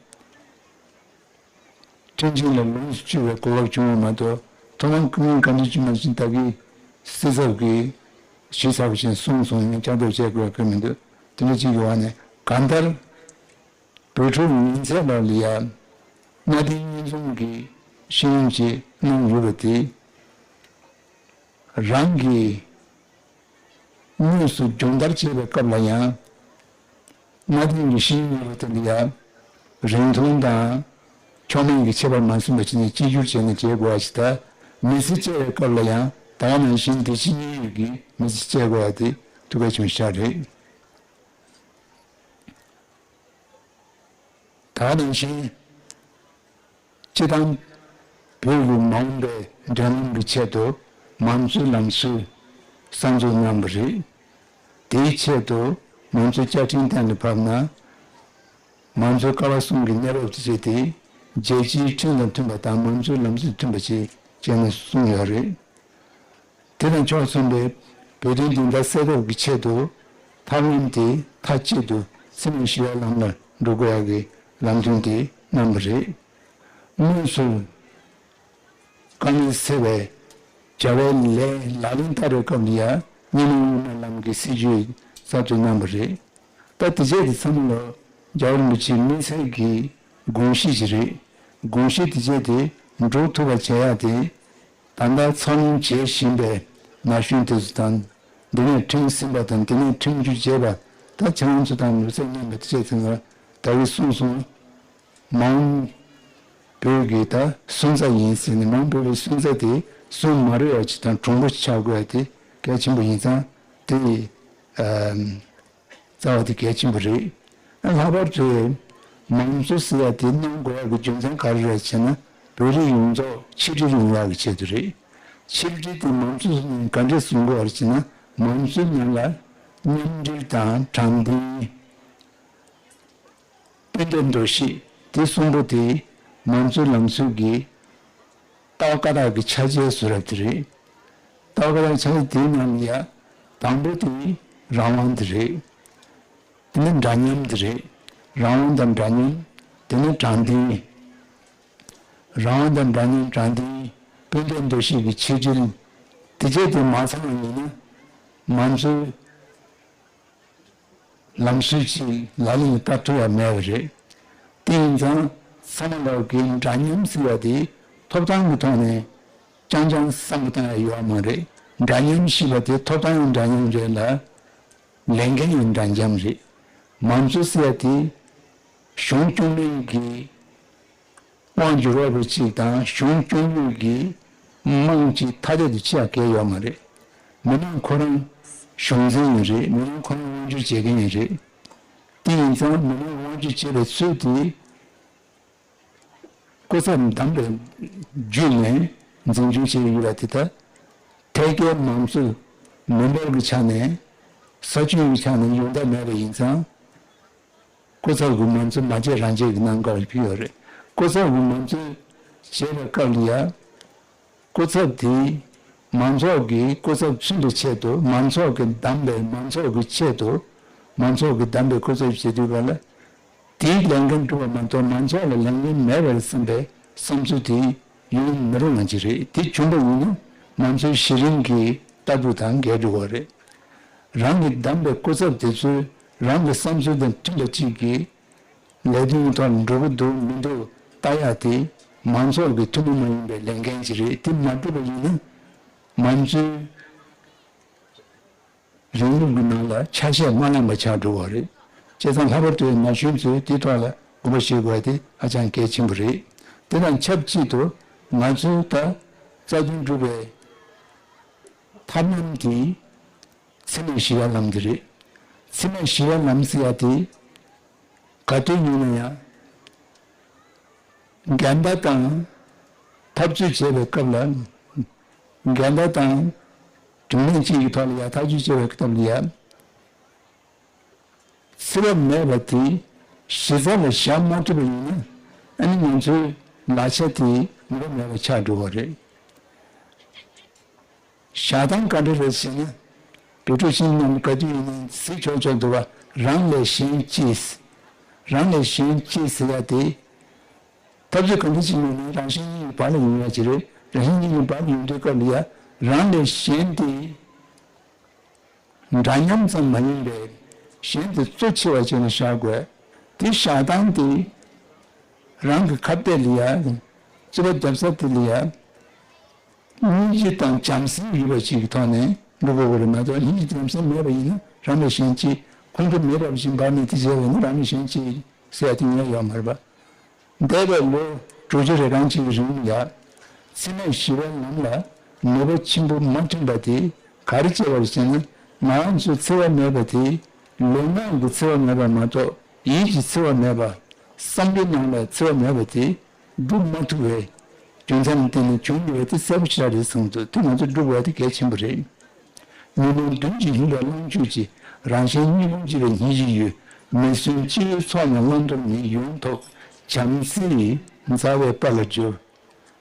ཁྲིམས་ཆེན་ལ་ལོངས་སུ་སྤྱོད་པའི་གོ་སྐབས་བྱུང་བ་མ་གཏོགས། ཐོག་མར་སྐུ་ངོ་བཀའ་དྲིན་ཅན་མ་ཆེན་བདག་གིས་སྲིད་ཚབ་ཀྱིས་ཞུས་ཚར་བ་བཞིན་གསུངས་སོང་ནས་བསྐྱར་ཟློས་བྱེད་དགོས་ཀྱི་མི་འདུག་དེ་འདྲ་ཅིག་ཡོད་པ་ནས། གང་ལྟར་བོད་ཕྲུག་ཉིན་མཚན་ལ་ལ་ཡ་གནའ་དེང་གཉིས་འཛོམས་ཀྱི་ཤེས་ཡོན་ཅིག་གནང་ཡོད་པ་དེ། རང་གིས་དངོས་སུ་སྦྱོང་བརྡར་བྱེད་པའི་སྐབས་ལ་ཡང་། གནའ་དེང་གི་ཤེས་ཡོན་ཡོད་པ་དེ་འདི་ཡང་རིང་ཐུང་དང་ཆོག་མེད་ཀྱི་ཁྱད་པར་མ་སོན་པ་བྱས་ནས་གཅིག་གྱུར་བྱས་ནས་བྱེད་དགོས་པ་ཞིག་དང་། མི་ཚེ་སྐྱེལ་བའི་སྐབས་ལ་ཡང་ད་ག་ནང་བཞིན་བདེ་སྐྱིད་མཉན་ཡོད་ཀྱི་མི་ཚེ་སྐྱེལ་དགོས་པ་དེ་ཐུགས་གལ་ཆེན་པོ་ཞིག་རེད། ད་ག་ནང་བཞིན། སྤྱི་བཏང་བོད་ཀྱི་མ་འོངས་པའི་མགྲོན་ལམ་གྱི་ཆེད་དུ་མང་གཙོའི་ལམ་སྲོལ་གསར་འཛུགས་གནང་བ་རེད། དེའི་ཆེད་དུ་མང་གཙོའི་བཅའ་ཁྲིམས་གཏན་ལ་ཕབ་ན། མང་གཙོའི་ཀ་བ་གསུམ་གྱི་གནས་བབ་དེ་བྱས་ཏེ། རྒྱལ་སྤྱིའི་ཁྲིམས་དང་མཐུན་པ་དང་མང་གཙོའི་ལམ་སྲོལ་མཐུན་པ་བཅས་བྱས་ནས་གསུངས་ཡོད་རེད། དེ་དང་ཕྱོགས་མཚུངས་པའི་བོད་དོན་བདེན་མཐའ་གསལ་ཐབས་ཀྱི་ཆེད་དུ་ཐབས་ལམ་དེ་མཐའ་གཅིག་ཏུ་འཚེ་མེད་ཞི་བའི་ལམ་ལ་འགྲོ་དགོས་ཡག་གི་ལམ་སྟོན་དེ་གནང་བ་རེད། དངོས་སུ་དཀའ་ངལ་སེལ་བའི་བྱ་བའི་ལས་ལག་ལེན་བསྟར་བའི་སྐབས་ལ་ཡང་སྙན་མ་དབུ་མའི་ལམ་གྱི་སྲིད་བྱུས་གསར་གཏོད་གནང་བ་རེད། ད་དེ་བྱས་དེ་ཚང་མ་ལོ་རྒྱལ་བ་རིན་པོ་ཆེའི་དམིགས་བསལ་གྱི་དགོངས་གཞི་ཞིག་རེད། དགོངས་གཞི་དེ་བྱས་དེ་འགྲུབ་ཐུབ་པ་བྱེད་ཡག་དེ། ད་ལྟ་འཚར་ལོངས་བྱེད་བཞིན་པའི་ན་གཞོན་དེ་ཚོ་དང་། འདི་ནས་ཁྲིམས་ཟིན་པ་དང་། འདི་ནས་ཁྲིམས་གཅོད་བྱས་པ། ད་ཁྱེད་རང་ཚོ་དང་ལུས་རྩལ་གནང་བ་དེ་བྱས་ཚེ། ང་ད་གིན་གསུངས་སོང་། མ་འོངས་བོད་ཀྱི་ད་སོན་རྩ་ཡིན་ཟེར་ནས། མ་འོངས་བོད་ཀྱི་སོན་རྩ་དེ་སོན་མ་རུལ་བ་ཅིག་དང་གྲུང་པོ་ཆགས་དགོས་ཡ་དེ་གལ་ཆེན་པོ་ཡིན་ཙང་། དེ་ཨ་རྩ་བ་དེ་གལ་ཆེན་པོ་རེད། ལྷག་པར་དུ་མང་གཙོ་ཟེར་ཡ་དེ་གནང་དགོས་ཡ་གི་རྒྱུ་མཚན་ག་རེ་རེད་ཟེར་ན། བོད་རིགས་ཡོངས་རྫོགས་ཆིག་སྒྲིལ་ཡོང་ཡ་གི་ཆེད་དུ་རེད། ཆིག་སྒྲིལ་དེ་མང་གཙོ་ནང་ག་འདྲས་བཟུང་དགོས་པ་རེད་ཟེར་ན། མང་གཙོའི་ནང་ལ་མཉམ་འབྲེལ་དང་དྲང་བདེན། སྤུན་ཟླའི་འདུ་ཤེས། དེ་གསུམ་པོ་དེ་མང་གཙོའི་ལམ་སྲོལ་གྱི་ལྟ་བ་བཀའ་རྟགས་ཀྱི་ཆ་བྱད་བཟོ་རབས་དེ་རེད། ལྟ་བ་བཀའ་རྟགས་ཆ་བྱད་དེའི་ནང་ལ་ཡ་དང་པོ་དེ་རང་དབང་དེ་རེད། དེ་ནས་འདྲ་མཉམ་དེ་རེད། རང་དབང་དང་འདྲ་མཉམ། དེ་ནས་དྲང་བདེན། རང་དབང་དང་འདྲ་མཉམ། དྲང་བདེན། སྤུན་ཟླའི་འདུ་ཤེས་ཀྱི་ཆིག་སྒྲིལ། དེ་བྱས་དེ་མ་ཚང་བ་ཡིན་ན་མང་གཙོའི་ལམ་སྲོལ་ཅིག་ལག་ལེན་ལ་བསྟར་ཐུབ་ཡ་མེད་པ་རེད། དེ་ཡིན་ཙང་ཚང་མ་ལོག་གི་འདྲ་མཉམ་ཟེར་བ་དེ་ཐོབ་ཐང་གི་ཐོག་ནས་རྐྱང་རྐྱང་བསམ་བློ་བཏང་ཡ་ཡོད་མ་རེད། འདྲ་མཉམ་ཞེས་པ་དེ་ཐོབ་ཐང་ཡང་འདྲ་མཉམ་རེད་ལ། ལས་འགན་ཡང་འདྲ་མཉམ་རེད། མང་གཙོ་ཟེར་ཡ་དེ་གཞུང་སྐྱོང་མཁན་གྱི་དབང་སྒྱུར་བ་པོ་གཅིག་དང་གཞུང་སྐྱོང་མཁན་གྱི་དམངས་གཅིག་ཐ་དད་དུ་ཕྱེ་ཡ་གང་ཡང་ཡོད་མ་རེད། མི་མང་ཁོ་རང་གཞུང་འཛིན་ཡང་རེད། མི་མང་ཁོ་རང་དབང་སྒྱུར་བྱེད་མཁན་ཡང་རེད། དེ་ཡིན་ཙང་མི་མང་དབང་སྒྱུར་བྱེད་པའི་ཚུལ་དེ། སྐུ་ཚབ་བདམས་པའི་བརྒྱུད་ནས་འཛིན་སྐྱོང་བྱེད་ཀྱི་ཡོད་པ་དེ་ལྟར། ཐད་ཀའི་མང་གཙོ་མི་འབོར་གྱི་ཆ་ནས། ས་ཁྱོན་གྱི་ཆ་ནས་ཡོང་ཐབས་མེད་པ་ཡིན་ཙང་། སྐུ་ཚབ་ཀྱི་མང་གཙོ་མ་བྱེད་རང་བྱེད་ཀྱི་གནང་སྐབས་ཕུལ་ཡོད་རེད། སྐུ་ཚབ་ཀྱི་མང་གཙོ་བྱེད་པའི་སྐབས་ལ་ཡ། སྐུ་ཚབ་དེས་མང་ཚོགས་ཀྱིས་སྐུ་ཚབ་མཚོན་པའི་ཆེད་དུ། མང་ཚོགས་ཀྱིས་བདམས་པའི་མང་ཚོགས་ཀྱི་ཆེད་དུ། མང་ཚོགས་ཀྱིས་བདམས་པའི་སྐུ་ཚབ་བྱེད་དུས་ག་ལ། དེའི་ལས་འགན་སྒྲུབ་པ་མ་གཏོགས་མང་ཚོགས་ལ་ལས་འགན་མེད་པར་བསམ་པའི་བསམ་ཚུལ་དེ་ཡོང་མི་རུང་བ་ཅིག་རེད། དེ་བྱུང་བ་ཡིན་ན་ང་ཚོའི་གཞི་རིམ་གྱི་ལྟ་གྲུབ་དང་འགལ་འགྲོ་བ་རེད། རང་གིས་བདམས་པའི་སྐུ་ཚབ་དེ་ཚོས་རང་གི་བསམ་ཚུལ་དང་མཐུན་པ་ཅིག་གིས་ལས་དོན་ཐོག་འགྲོ་གི་འདུག་མི་འདུག་ལྟ་ཡག་དེ་མང་ཚོགས་ཀྱི་ཐུན་མོང་མ་ཡིན་པའི་ལས་འགན་ཅིག་རེད། དེ་མ་འགྲུབ་པ་ཡིན་ན་ང་ཚོའི་རིང་ལུགས་ཀྱི་ནང་ལ་ཆ་ཤས་མ་བླངས་པ་ཆགས་འགྲོ་བ་རེད། བྱས་ཙང་ལྷག་པར་དུ་ན་གཞོན་ཚོས་དེའི་ཐོག་ལ་དགོངས་པ་བཞེས་དགོས་པ་དེ་ཧ་ཅང་གལ་ཆེན་པོ་རེད། དེ་དང་ཆབས་ཅིག་ཏུ་ང་ཚོའི་ད་རྩ་དོན་སྒྲུབ་པའི་ཐབས་ལམ་དེ་འཚེ་མེད་ཞི་བའི་ལམ་དེ་རེད། འཚེ་མེད་ཞི་བའི་ལམ་ཟེར་ཡ་དེ་ག་དུས་ཡིན་ན་ཡང་། འགལ་ཟླ་དང་འཐབ་རྩོད་བྱེད་པའི་སྐབས་ལ། འགལ་ཟླ་དང་དྲང་གནས་གཅིག་གི་ཐོག་ལ་ཡ་ཐག་གཅོད་བྱེད་པའི་སྐབས་ལ་ཡ། འཚེ་བ་མེད་པ་དེ་གཞི་རྩ་ལ་བཞག་མ་ཐུབ་པ་ཡིན་ན། ཨ་ནི་ང་ཚོའི་ལག་ཆ་དེ་ནུས་པ་མེད་པ་ཆགས་འགྲོ་བ་རེད། བཞག་སྟངས་ག་འདྲ་རེད་ཟེར་ན། དུར་ཁྲོད་ཆེན་རྣམས་ག་དུས་ཡིན་ནའི་གཟིགས་ཆོག་ཆོག་འདུག་བ། རང་ལས་གཞན་གཅེས། རང་ལས་གཞན་གཅེས་ཟེར་ཡ་དེ། འཐབ་རྩོད་གང་འདྲ་ཞིག་ཡིན་ནའི་རང་གཞན་གཉིས་ཀྱི་བར་ལ་ཡོང་ཡ་ཅིག་རེད། རང་གཞན་གཉིས་ཀྱི་བར་ལ་ཡོང་དུས་སྐབས་ལ་ཡ། རང་ལས་གཞན་དེ་འདྲ་མཉམ་ཙམ་མ་ཡིན་པའི་གཞན་དེ་གཙོ་ཆེ་བ་བྱས་ནས་བཞག་དགོས། དེ་བཞག་སྟངས་དེ་རང་གི་ཁ་གཏད་ལ་ཡ། རྩོད་པ་རྒྱབ་ས་དེ་ལ་ཡ། སྙིང་རྗེ་དང་བྱམས་སེམས་ཡོད་པ་ཞིག་གི་ཐོག་ནས་འགྲོ་དགོས་པ་རེད་མ་གཏོགས། སྙིང་རྗེ་བྱམས་སེམས་མེད་པ་ཡིན་ན་རང་ལས་གཞན་གཅེས། ཁོང་ཁྲོ་མེད་པ་བཞིན་འབར་ནས་དེ་བྱས་པ་ཡིན་ན་རང་ལས་གཞན་གཅེས་ཟེར་ཡ་དེ་ཡོང་ཡ་ཡོད་མ་རེད་པ། འདས་པའི་ལོ་དྲུག་ཅུ་རེ་གྲངས་ཅིག་གི་རིང་ལ་འཚེ་མེད་ཞི་བའི་ལམ་ལ་ནུས་པ་ཆེན་པོ་མ་ཐོན་པ་དེ་ག་རེ་བྱས་པ་རེད་ཟེར་ན། ང་རང་ཚོའི་འཚེ་བ་མེད་པ་དེ་ལུས་ངག་གི་འཚེ་བ་མེད་པ་མ་གཏོགས་ཡིད་ཀྱི་འཚེ་བ་མེད་པ། བསམ་པའི་ནང་ལ་འཚེ་བ་མེད་པ་དེ་སྒྲུབ་མ་ཐུབ་པའི་རྒྱུ་མཚན་ལ་བརྟེན་ནས་བྱུང་ཡོད་པ་དེ་གསལ་པོ་ཞེ་དྲག་རེད་གསུངས་འདུག་དེ་ང་ཚོས་སྒྲུབ་དགོས་པ་དེ་གལ་ཆེན་པོ་རེད། ཉོན་མོངས་བདུན་གྱིས་ལྷུང་བའི་ལོངས་སྤྱོད་ཀྱི། རང་གཞན་གཉིས་ཀུན་སྐྱིད་པའི་སྙིང་རྗེ་ཡོད། མི་བསྲུན་སྤྱི་བོའི་ཚོགས་རྣམས་བླང་དོར་མེད། ཡོངས་ཐོབ་བྱམས་བརྩེའི་མཛའ་བའི་དཔལ་ལ་སྦྱོར།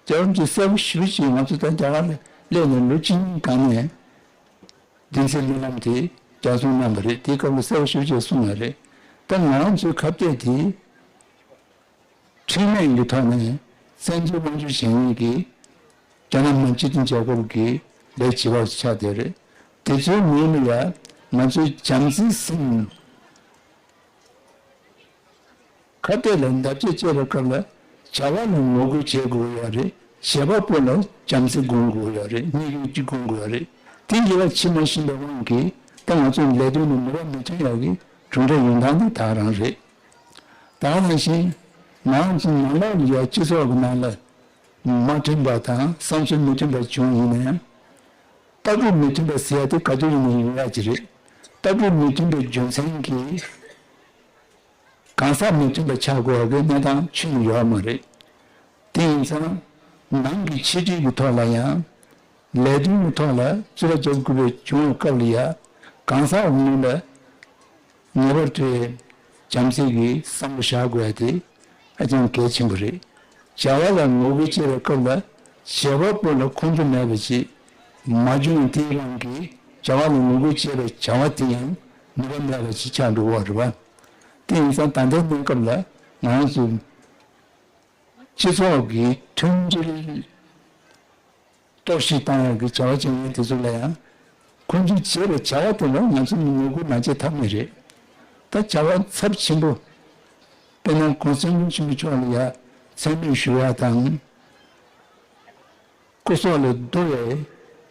རྒྱལ་བ་རིན་པོ་ཆེས་གསལ་པོ་ཞེ་པོ་ཅིག་ང་ཚོ་ད་རྒྱ་གར་ལ་སླེབས་ནས་ལོ་གཅིག་གཉིས་སྒང་ནས་བདེན་ཚིག་སྨོན་ལམ་དེ་བསྐྱར་གསུང་གནང་བ་རེད། དེའི་སྐབས་ལ་གསལ་པོ་ཞེ་པོ་ཅིག་གསུངས་པ་རེད། ད་ང་རང་ཚོའི་ཁ་གཏད་དེ། འཕྲིན་ལས་ཀྱི་ཐོག་ནས་བཙན་བྱོལ་དབང་སྒྱུར་བྱེད་མཁན་གྱི་རྒྱ་ནག་མི་དམངས་སྤྱི་མཐུན་རྒྱལ་ཁབ་ཀྱི་ལས་བྱེད་པ་ཆགས་བསྡད་རེད། དེ་ཚོའི་ངོས་ནས་ཡང་ང་ཚོའི་བྱམས་བརྩེའི་སེམས། ཁ་གཏད་ལ་བརྡབ་གསིག་བྱེད་པའི་སྐབས་ལ་བྱ་བ་ལ་ངོ་རྒོལ་བྱེད་དགོས་ཡོད་རེད། བྱེད་པ་པོ་ལ་བྱམས་བརྩེ་སྒོམ་དགོས་ཡོད་རེད། གཉིས་ཀ་གཅིག་སྒོམ་དགོས་ཡོད་རེད། དེ་འགྱུར་བ་ཕྱིན་མ་ཕྱིན་པའི་དབང་གིས་ད་ང་ཚོའི་ལས་དོན་ལ་ནུས་པ་མི་ཐོན་ཡག་གི་གྲུབ་འབྲས་ཡོང་སྟངས་དེ་ད་ག་རང་རེད། ད་ག་ནང་བཞིན་ང་ཚོ་ནང་ལོགས་ལ་ཡ་སྤྱི་ཚོགས་ཀྱི་ནང་ལ་མ་མཐུན་པ་དང་བསམ་ཚུལ་མི་མཐུན་པ་བྱུང་ཡིན་ན་ཡང་། ལྟ་གྲུབ་མི་མཐུན་པ་ཟེར་ཡ་དེ་ག་དུས་ཡིན་ན་ཡོང་ཡ་ཅིག་རེད། ལྟ་གྲུབ་མི་མཐུན་པའི་རྒྱུ་མཚན་གྱིས་གང་ཟག་མི་མཐུན་པ་ཆགས་དགོས་པའི་གནས་སྟངས་ཁྱོན་ནས་ཡོད་མ་རེད། དེ་ཡིན་ཙང་ནང་གི་ཆེ་འབྲིང་གི་ཐོག་ལ་ཡང་། ལས་དོན་གྱི་ཐོག་ལ་རྩོད་པ་རྒྱག་དགོས་པའི་བྱུང་བའི་སྐབས་ལ་ཡ། གང་ཟག་འོག་མིན་ལ་ངེས་པར་དུ་བྱམས་བརྩེ་གི་བསམ་བློ་བཞག་དགོས་ཡ་དེ་ཧ་ཅང་གལ་ཆེན་པོ་རེད། བྱ་བ་ལ་ངོ་རྒོལ་བྱེད་པའི་སྐབས་ལ་བྱེད་པ་པོ་ལ་ཁོང་ཁྲོ་མེད་པ་ཅིག་མ་བྱུང་། དེའི་དབང་གིས་བྱ་བ་ལ་ངོ་རྒོལ་བྱེད་པའི་བྱ་བ་དེ་ཡང་ནུས་པ་མེད་པ་ཅིག་ཆགས་འགྲོ་གི་ཡོད་རེད་པ། དེ་ཡིན་ཙང་ད་ལྟའི་གནས་སྐབས་ལ་ང་རང་ཚོ་སྤྱི་ཚོགས་ཀྱི་མཐུན་སྒྲིལ་གཏོར་བཤིག་བཏང་ཡག་གི་བྱ་བ་བྱེད་མཁན་དེ་ཚོ་ལ་ཡང་ཁོང་ཚོས་བྱས་པའི་བྱ་བ་དེ་ལ་ང་ཚོས་ངོ་རྒོལ་མ་བྱེད་ཐབས་མེད་རེད། ད་བྱ་བ་ཚབས་ཆེན་པོ། དཔེར་ན་༸གོང་ས་༸སྐྱབས་མགོན་ཆེན་པོ་མཆོག་ལ་ཡ་མཚན་སྨད་ཞུ་ཡ་དང་། སྐུ་སྲོག་ལ་བསྡུ་བའི་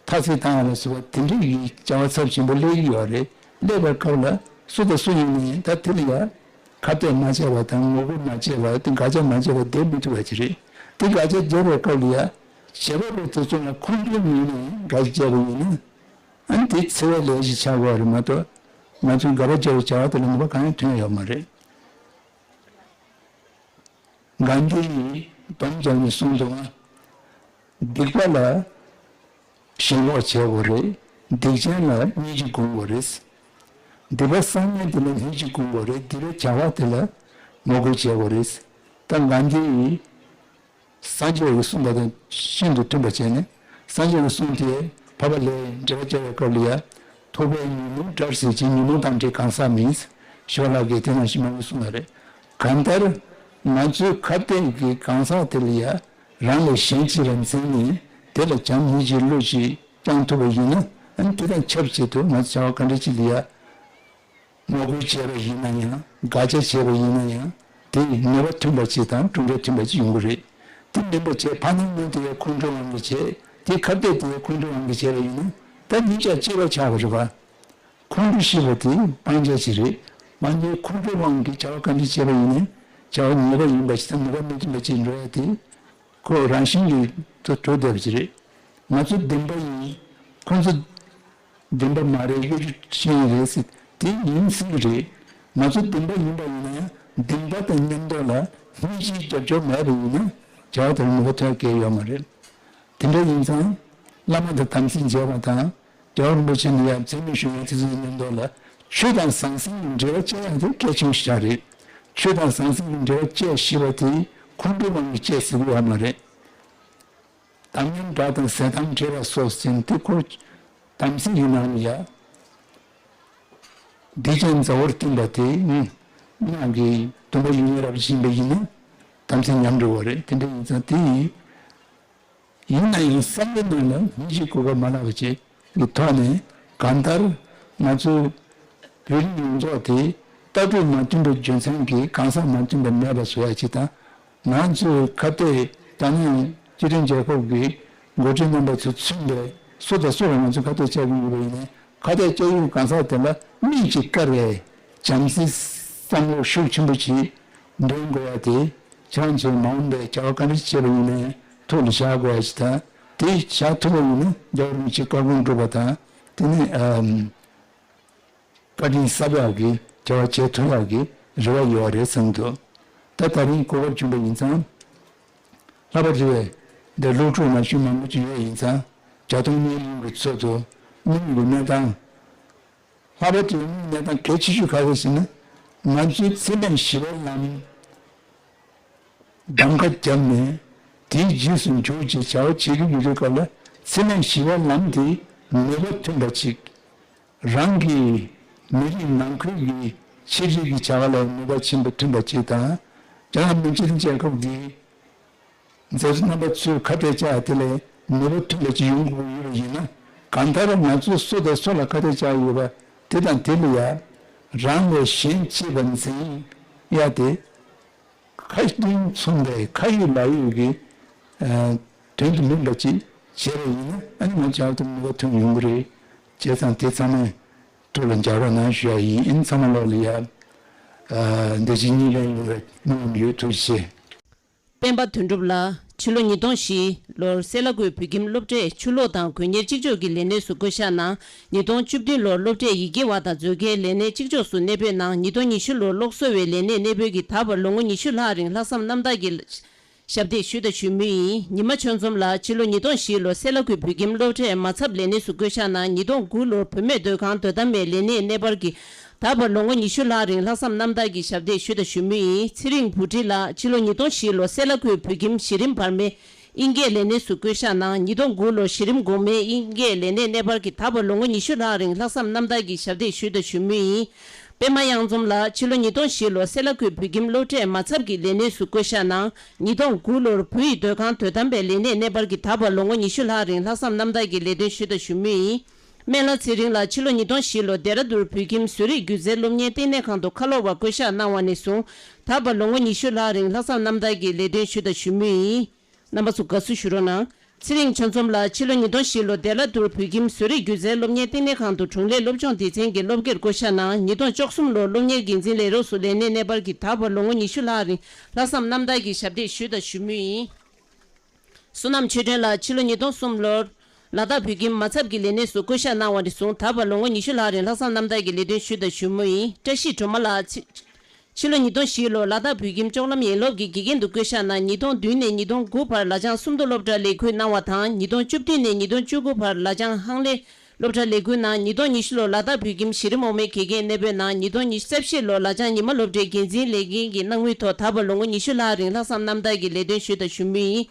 ཐ་ཚིག་བཏང་ཡ་ལ་སོགས་པ་དེ་འདྲའི་གི་བྱ་བ་ཚབས་ཆེན་པོ་སླེབས་ཀྱི་ཡོད་རེད། སླེབས་པའི་སྐབས་ལ་སུ་དང་སུ་ཡིན་ནའི་ད་དེ་ལ་ཡ་ཁ་གཏད་མ་བྱས་པ་དང་ངོ་རྒོལ་མ་བྱས་པ་དེ་དགག་བྱ་མ་བྱས་པ་བསྡད་མི་ཐུབ་པ་ཅིག་རེད། དེ་དགག་བྱ་བརྒྱབ་པའི་སྐབས་ལ་ཡ་བྱེད་པ་པོ་དེ་ཚོ་ལ་ཁོང་ཁྲོའི་ངོས་ནས་དགག་བྱ་བརྒྱབ་པ་ཡིན་ན། ཨ་ནི་དེ་འཚེ་བའི་ལས་ཤིག་ཆགས་དགོས་པ་རེད་མ་གཏོགས། ང་ཚོས་དགག་པ་བརྒྱབ་པའི་བྱ་བ་དེ་ལ་ནུས་པ་གང་ཡང་ཐོན་ཡོད་མ་རེད། གྷན་དྷི་ཡིས་སྡོམ་བརྒྱབ་ནས་གསུངས་འདུག་ཨ། སྡིག་པ་ལ་ཞེན་ལོག་བྱེད་དགོས་རེད། སྡིག་ཅན་ལ་སྙིང་རྗེ་སྒོམ་དགོས་རེད། སྡིག་པ་བསགས་མཁན་དེ་ལ་སྙིང་རྗེ་སྒོམ་དགོས་རེད། སྡིག་པའི་བྱ་བ་དེ་ལ་ངོ་རྒོལ་བྱེད་དགོས་རེད། ད་གྷན་དྷི་ཡིས་སངས་རྒྱས་ཀྱིས་གསུངས་པ་དང་ཤིན་ཏུ་མཐུན་པ་བྱས་ནས། སངས་རྒྱས་ཀྱི་གསུང་དེ་འཕགས་པ་ལྷས་འགྲེལ་པ་བརྒྱབ་པའི་སྐབས་ལ་ཡ། ཐུབ་པའི་ཉོན་མོངས་བྲལ་ཟེར་གྱི་ཉོན་མོངས་དང་བྲལ་གང་ཟག་མིན། ཞོར་ལ་གི་དེ་ནང་བཞིན་མང་པོ་གསུངས་པ་རེད། གང་ལྟར་ང་ཚོའི་ཁ་གཏད་ཀྱི་གང་ཟག་དེ་ལ་ཡ་རང་ལས་གཞན་གཅེས་པར་འཛིན་ནས་དེ་ལ་བྱམས་སྙིང་རྗེའི་བློ་ཞིག་བཅངས་ཐུབ་པ་ཡིན་ན། ཨ་ནི་དེ་དང་ཆབས་ཅིག་ཏུ་ང་ཚོ་བྱ་བ་ག་འདྲ་ཅིག་ལ་ཡ་ངོ་རྒོལ་བྱས་པ་ཡིན་ན་ཡང་། དགག་བྱ་བྱས་པ་ཡིན་ན་ཡང་། དེ་ནུས་པ་མཐུན་པ་ཅིག་དང་གྲུབ་འབྲས་མཐུན་པ་ཅིག་ཡོང་གི་རེད། དེ་མིན་པ་བྱས་ཕར་ནང་ནང་དེ་ཡང་ཁོང་ཁྲོའི་དབང་གིས་བྱས། དེ་ཁ་གཏད་དེ་ཡང་ཁོང་ཁྲོའི་དབང་གིས་བྱས་པ་ཡིན་ན། ད་གཉིས་ཆ་གཅིག་པ་ཆགས་པ་རེད་པ། ཁོང་ཁྲོ་ཞེས་པ་དེ་སྤང་བྱ་ཞིག་རེད། སྤང་བྱའི་ཁོང་ཁྲོའི་དབང་གིས་བྱ་བ་ག་འདྲ་བྱས་པ་ཡིན་ནའི་བྱ་བ་ཉེས་པ་ཡིན་པ་ཞིག་དང་ནུས་པ་མི་མཐུན་པ་ཅིག་འགྲོ་ཡ་དེ་ཁོ་རང་བཞིན་གྱིས་དུ་གྲུབ་བསྡད་པ་ཅིག་རེད། ང་ཚོ་བདེན་པ་ཡིན། ཁོང་ཚོ་བདེན་པ་མ་རེད། གཡོ་སྒྱུ་ཤེས་ཡོན་རེད་ཟེར་དེ་ཡིན་སྲིད་ཀྱི་རེད། ང་ཚོ་བདེན་པ་ཡིན་པ་ཡིན་ན་ཡང་བདེན་པ་དང་མཉམ་དུ་ལ་སྙིང་རྗེའི་རྒྱབ་སྐྱོར་མེད་པ་ཡིན་ན་བྱ་བ་དེར་ནུས་པ་ཐོན་གལ་ཡོད་མ་རེད། དེ་འདྲ་ཡིན་ཙང་བླ་མ་དང་དམ་ཚིག་འཇལ་བ་དང་། རྒྱལ་བ་རིན་པོ་ཆེ་ནས་ཡང་མཚན་སྨད་ཞུ་མཁན་དེ་ཚོའི་མཉམ་དུ་ལ་ཆོས་དང་ཟང་ཟིང་གི་འབྲེལ་བ་བཅད་ཡ་དེ་གལ་ཆེན་པོ་ཞིག་རེད། ཆོས་དང་ཟང་ཟིང་གི་འབྲེལ་བ་བཅད་ཤེས་པ་དེ་ཁོང་ཁྲོའི་དབང་གིས་བཅད་ཟེར་གྱི་ཡོད་མ་རེད། དམ་ཉམས་དགྲ་དང་ཟས་དམ་བྲལ་བ་སོགས་ཟེར་དེ་ཁོ་དམ་ཚིག་གི་ནང་ལ་ཡ། སྡིག་ཅན་མཛའ་བོར་བསྟེན་པ་དེ་སྔགས་ཀྱི་སྡོམ་པ་ཡོད་མཁན་རབ་ཅིག་ཡིན་པ་ཡིན་ན་དམ་ཚིག་ཉམས་འགྲོ་བ་རེད། དེ་འདྲ་ཡིན་ཙང་དེ་ཡིན་ན་ཡང་བསམ་བློའི་ནང་ལ་སྙིང་རྗེ་གུས་པ་མ་བརླག་པ་བཅས་ཀྱི་ཐོག་ནས་གང་ལྟར་ང་ཚོའི་བོད་རིགས་ཡོངས་རྫོགས་དེ་ལྟ་གྲུབ་མ་མཐུན་པའི་རྒྱུ་མཚན་གྱིས་གང་ཟག་མ་མཐུན་པ་མེད་པ་བཟོ་ཡ་ཅིག་དང་། ང་ཚོའི་ཁ་གཏད་ད་ནང་སྤྱི་མཐུན་རྒྱལ་ཁབ་ཀྱི་འགོ་ཁྲིད་རྣམ་པ་ཚོས་མཚོན་པའི་སུ་དང་སུ་ལ་ང་ཚོས་ཁ་གཏད་བཅག་གི་ཡོད་པ་ཡིན་ནའི་ཁ་གཏད་བཅག་ཡུལ་གང་ཟག་དེ་ལ་སྨན་གྱི་བཀའ་རེད། བྱམས་བརྩེའི་བསམ་བློ་ཤུགས་ཆེན་པོ་ཅིག་འདོན་དགོས་ཡ་དེ། ཁྱེད་རང་ཚོས་མ་འོངས་པའི་བྱ་བ་ག་འདྲ་བྱེད་པ་ཡིན་ནའི་ཐུགས་ལ་བཞག་དགོས་ཡ་ཞིག་དང་། དེ་བཞག་ཐུབ་པ་ཡིན་ན་རྒྱལ་བ་རིན་པོ་ཆེའི་བཀའ་དགོངས་སྒྲུབ་པ་དང་། དེ་ནས་ཨམ། བཀའ་དྲིན་གསབ་ཡག་གི་བྱ་བ་བྱེད་ཐུབ་ཡག་གི་རེ་བ་ཡོད་རེད་བསམ་འདུག་ད་ད་རིང་གོ་སྐབས་བྱུང་བ་ཡིན་ཙང་། ལྷག་པར་དུ་འདིར་སློབ་ཕྲུག་ནང་བཞིན་མང་པོ་ཅིག་ཡོད་ཡིན་ཙང་། རྒྱ་མཐོང་བརྙན་ལེན་གྱི་ཚོགས་འདུ་གཉིས་ཀྱི་གནས་སྟངས། ལྷག་པར་དུ་གནས་སྟངས་གལ་ཆེ་ཤོས་ག་རེ་ཟེར་ན། ང་ཚོའི་འཚེ་མེད་ཞི་བའི་ལམ་གདམ་ག་བརྒྱབ་ནས་དེའི་རྗེས་སུ་འཇུག་ཅེས་བྱ་བ་བྱེད་ཀྱི་ཡོད་པའི་སྐབས་ལ། འཚེ་མེད་ཞི་བའི་ལམ་དེ་ནུས་པ་མཐུན་པ་ཅིག་རང་གི་མི་རིགས་ནང་ཁུལ་གྱི་ཆབ་སྲིད་ཀྱི་བྱ་བ་ལ་ནུས་པ་ཆེན་པོ་མཐུན་པ་ཅིག་དང་། རྒྱ་ནག་མི་སྤྱི་མཐུན་རྒྱལ་ཁབ་ཀྱི་མཛད་གཙོ་རྣམ་པ་ཚོས་ཁ་གཏད་བཅག་དེ་ལས་ནུས་པ་མཐུན་པ་ཅིག་ཡོང་དགོས་ཡོད་པ་ཡིན་ན། གང་ལྟར་ང་ཚོས་སུ་དང་སུ་ལ་ཁ་གཏད་བཅག་ཡོད་པ་དེ་དང་དེ་ལ་ཡ་རང་ལས་གཞན་གཅེས་པར་འཛིན་ཡ་དེ་ཁ་རྒྱུན་མཚུངས་པའི་ཁ་ཡོད་ལག་ཡོད་ཀྱི་ཨ་དོན་དུ་མིན་པ་ཅིག་བྱས་པ་ཡིན་ན། ཨ་ནི་ང་ཚོ་ཨ་ཏུ་ནུས་པ་ཐོན་ཡོང་གི་རེད། བྱས་ཙང་དེ་ཚང་མས་ཐུགས་ལ་འཇགས་རོགས་གནང་ཞུ་ཡ་ཡིན། ཨ་ནི་ཚང་མ་ལོག་ལ་ཡ་ཨ་འདི་བཞིན་གཉིས་ལན་ཡོང་བའི་སྨོན་ལམ་ཡོད། ཐུགས་རྗེ་ཆེ། སྤེན་པ་དོན་གྲུབ་ལགས། ཕྱི་ལོ་ཉིས་སྟོང་བཞི་ལོར་སེ་ལ་ཀུའི་བོད་ཁྱིམ་སློབ་གྲྭའི་ཆུ་གློག་དང་དགོས་གཉེར་གཅིག་ལྕོགས་ཀྱི་ལས་གནས་སུ་བསྐོ་གཞག་གནང་། ཉིས་སྟོང་བཅུ་བདུན་ལོར་སློབ་གྲྭའི་ཡི་གེ་བ་དང་མཛོད་དགེའི་ལས་གནས་གཅིག་ལྕོགས་སུ་གནས་སྤོས་གནང་། ཉིས་སྟོང་ཉི་ཤུ་ལོར་གློག་བཟོ་བའི་ལས་གནས་གནས་སྤོས་ཀྱིས་ད་བར་ལོ་ངོ་ཉི་ཤུ་ལྷག་རིང་ལྷག་བསམ་རྣམ་དག་གིས་ཞབས་འདེགས་ཞུས་དང་ཞུ་མུས་ཡིན། ཉི་མ་ཆོས་འཛོམས་ལགས། ཕྱི་ལོ་ཉིས་སྟོང་བཞི་ལོར་སེ་ལ་ཀུའི་བོད་ཁྱིམ་སློབ་གྲྭའི་མ་ཚབ་ལས་གནས་སུ་བསྐོ་གཞག་གནང་། ཉིས་སྟོང་དགུ་ལོར་བུད་མེད་སྡོད་ཁང་དོ་དམ་པའི་ལས་གནས་གནས་སྤོས་ཀྱིས་ད་བར་ལོ་ངོ་ཉི་ཤུ་ལྷག་རིང་ལྷག་བསམ་རྣམ་དག་གིས་ཞབས་འདེགས་ཞུས་དང་ཞུ་མུས་ཡིན། ཚེ་རིང་བུ་ཁྲིད་ལགས། ཕྱི་ལོ་ཉིས་སྟོང་བཞི་ལོར་སེ་ལ་ཀུའི་བོད་ཁྱིམ་གཞི་རིམ་བར་མའི་དབྱིན་སྐད་ལས་གནས་སུ་བསྐོ་གཞག་གནང་། ཉིས་སྟོང་དགུ་ལོར་གཞི་རིམ་གོང་མའི་དབྱིན་སྐད་ལས་གནས་གནས་སྤོས་ཀྱིས་ད་བར་ལོ་ངོ་ཉི་ཤུ་ལྷག་རིང་ལྷག་བསམ་རྣམ་དག་གིས་ཞབས་འདེགས་ཞུས་དང་ཞུ་མུས་ཡིན། པད་མ་གཡང་འཛོམས་ལགས། ཕྱི་ལོ་ཉིས་སྟོང་བཞི་ལོར་སེ་ལ་ཀུའི་བོད་ཁྱིམ་སློབ་གྲྭའི་མ་ཚབ་ཀྱི་ལས་གནས་སུ་བསྐོ་གཞག་གནང་། ཉིས་སྟོང་དགུ་ལོར་བུ་ཡི་སྡོད་ཁང་དོ་དམ་པའི་ལས་གནས་གནས་སྤོས་ཀྱིས་ད་བར་ལོ་ངོ་ཉི་ཤུ་ལྷག་རིང་ལྷག་བསམ་རྣམ་དག་གིས་ལས་དོན་ཞུས་དང་ཞུ་མུས་ཡིན། སྨན་བླ་ཚེ་རིང་ལགས། ཕྱི་ལོ་ཉིས་སྟོང་བཞི་ལོར་ལྡེ་ར་ལྡུན་བོད་ཁྱིམ་བཟོ་རིག་སྒྱུ་རྩལ་སློབ་གཉེར་ལྟེ་གནས་ཁང་དུ་ཁ་སློབ་པ་བསྐོ་གཞག་གནང་བ་ནས་བཟུང་ད་བར་ལོ་ངོ་ཉི་ཤུ་ལྷག་རིང་ལྷག་བསམ་རྣམ་དག་གིས་ལས་དོན་ཞུས་དང་ཞུ་མུས་ཡིན། རྣམ་པ་ཚོ་དགའ་བསུ་ཞུ་རོགས་གནང་། ཚེ་རིང་ཆོས་འཛོམས་ལགས། ཕྱི་ལོ་ཉིས་སྟོང་བཞི་ལོར་ལྡེ་ར་ལྡུན་བོད་ཁྱིམ་བཟོ་རིག་སྒྱུ་རྩལ་སློབ་གཉེར་ལྟེ་གནས་ཁང་དུ་དྲུང་ལས་སློབ་སྦྱོང་སྡེ་ཚན་གྱི་སློབ་དགེར་བསྐོ་གཞག་གནང་། ཉིས་སྟོང་བཅུ་གསུམ་ལོར་སློབ་གཉེར་འགན་འཛིན་ལས་རོགས་སུ་ལས་གནས་གནས་སྤོས་ཀྱིས་ད་བར་ལོ་ངོ་ཉི་ཤུ་ལྷག་རིང་ལྷག་བསམ་རྣམ་དག་གིས་ཞབས་འདེགས་ཞུས་དང་ཞུ་མུས་ཡིན། བསོད་ནམས་ཆོས་སྒྲོན་ལགས། ཕྱི་ལོ་ཉིས་སྟོང་གསུམ་ལོར་ལ་དྭགས་བོད་ཁྱིམ་མ་ཚབ་ཀྱི་ལས་གནས་སུ་བསྐོ་གཞག་གནང་བ་ནས་བཟུང་ད་བར་ལོ་ངོ་ཉི་ཤུ་ལྷག་རིང་ལྷག་བསམ་རྣམ་དག་གིས་ལས་དོན་ཞུས་དང་ཞུ་མུས་ཡིན། བཀྲ་ཤིས་སྒྲོལ་མ་ལགས། ཕྱི་ཕྱི་ལོ་ཉིས་སྟོང་བཞི་ལོར་ལ་དྭགས་བོད་ཁྱིམ་ལྕོག་ལམ་ཡན་ལག་གི་དགེ་རྒན་དུ་བསྐོ་གཞག་གནང་། ཉིས་སྟོང་བདུན་ནས་ཉིས་སྟོང་དགུ་བར་ལ་ལྗང་སུམ་མདོ་སློབ་གྲྭར་ལས་ཁུར་གནང་བ་དང་། ཉིས་སྟོང་བཅུ་བདུན་ནས་ཉིས་སྟོང་བཅུ་དགུ་བར་ལ་ལྗང་ཧང་ལེ་སློབ་གྲྭར་ལས་ཁུར་གནང་། ཉིས་སྟོང་ཉི་ཤུ་ལོར་ལ་དྭགས་བོད་ཁྱིམ་གཞི་རིམ་འོག་མའི་དགེ་རྒན་གནས་སྤོས་གནང་། ཉིས་སྟོང་ཉི་ཤུ་རྩ་བཞི་ལོར་ལ་ལྗང་ཉི་མ་སློབ་གྲྭའི་འགན་འཛིན་ལས་འགན་གྱི་གནང་མུས་ཐོག་ད་བར་ལོ་ངོ་ཉི་ཤུ་ལྷག་རིང་ལྷག་བསམ་རྣམ་དག་གིས་ལས་དོན་ཞུས་དང་ཞུ་མུས་ཡིན།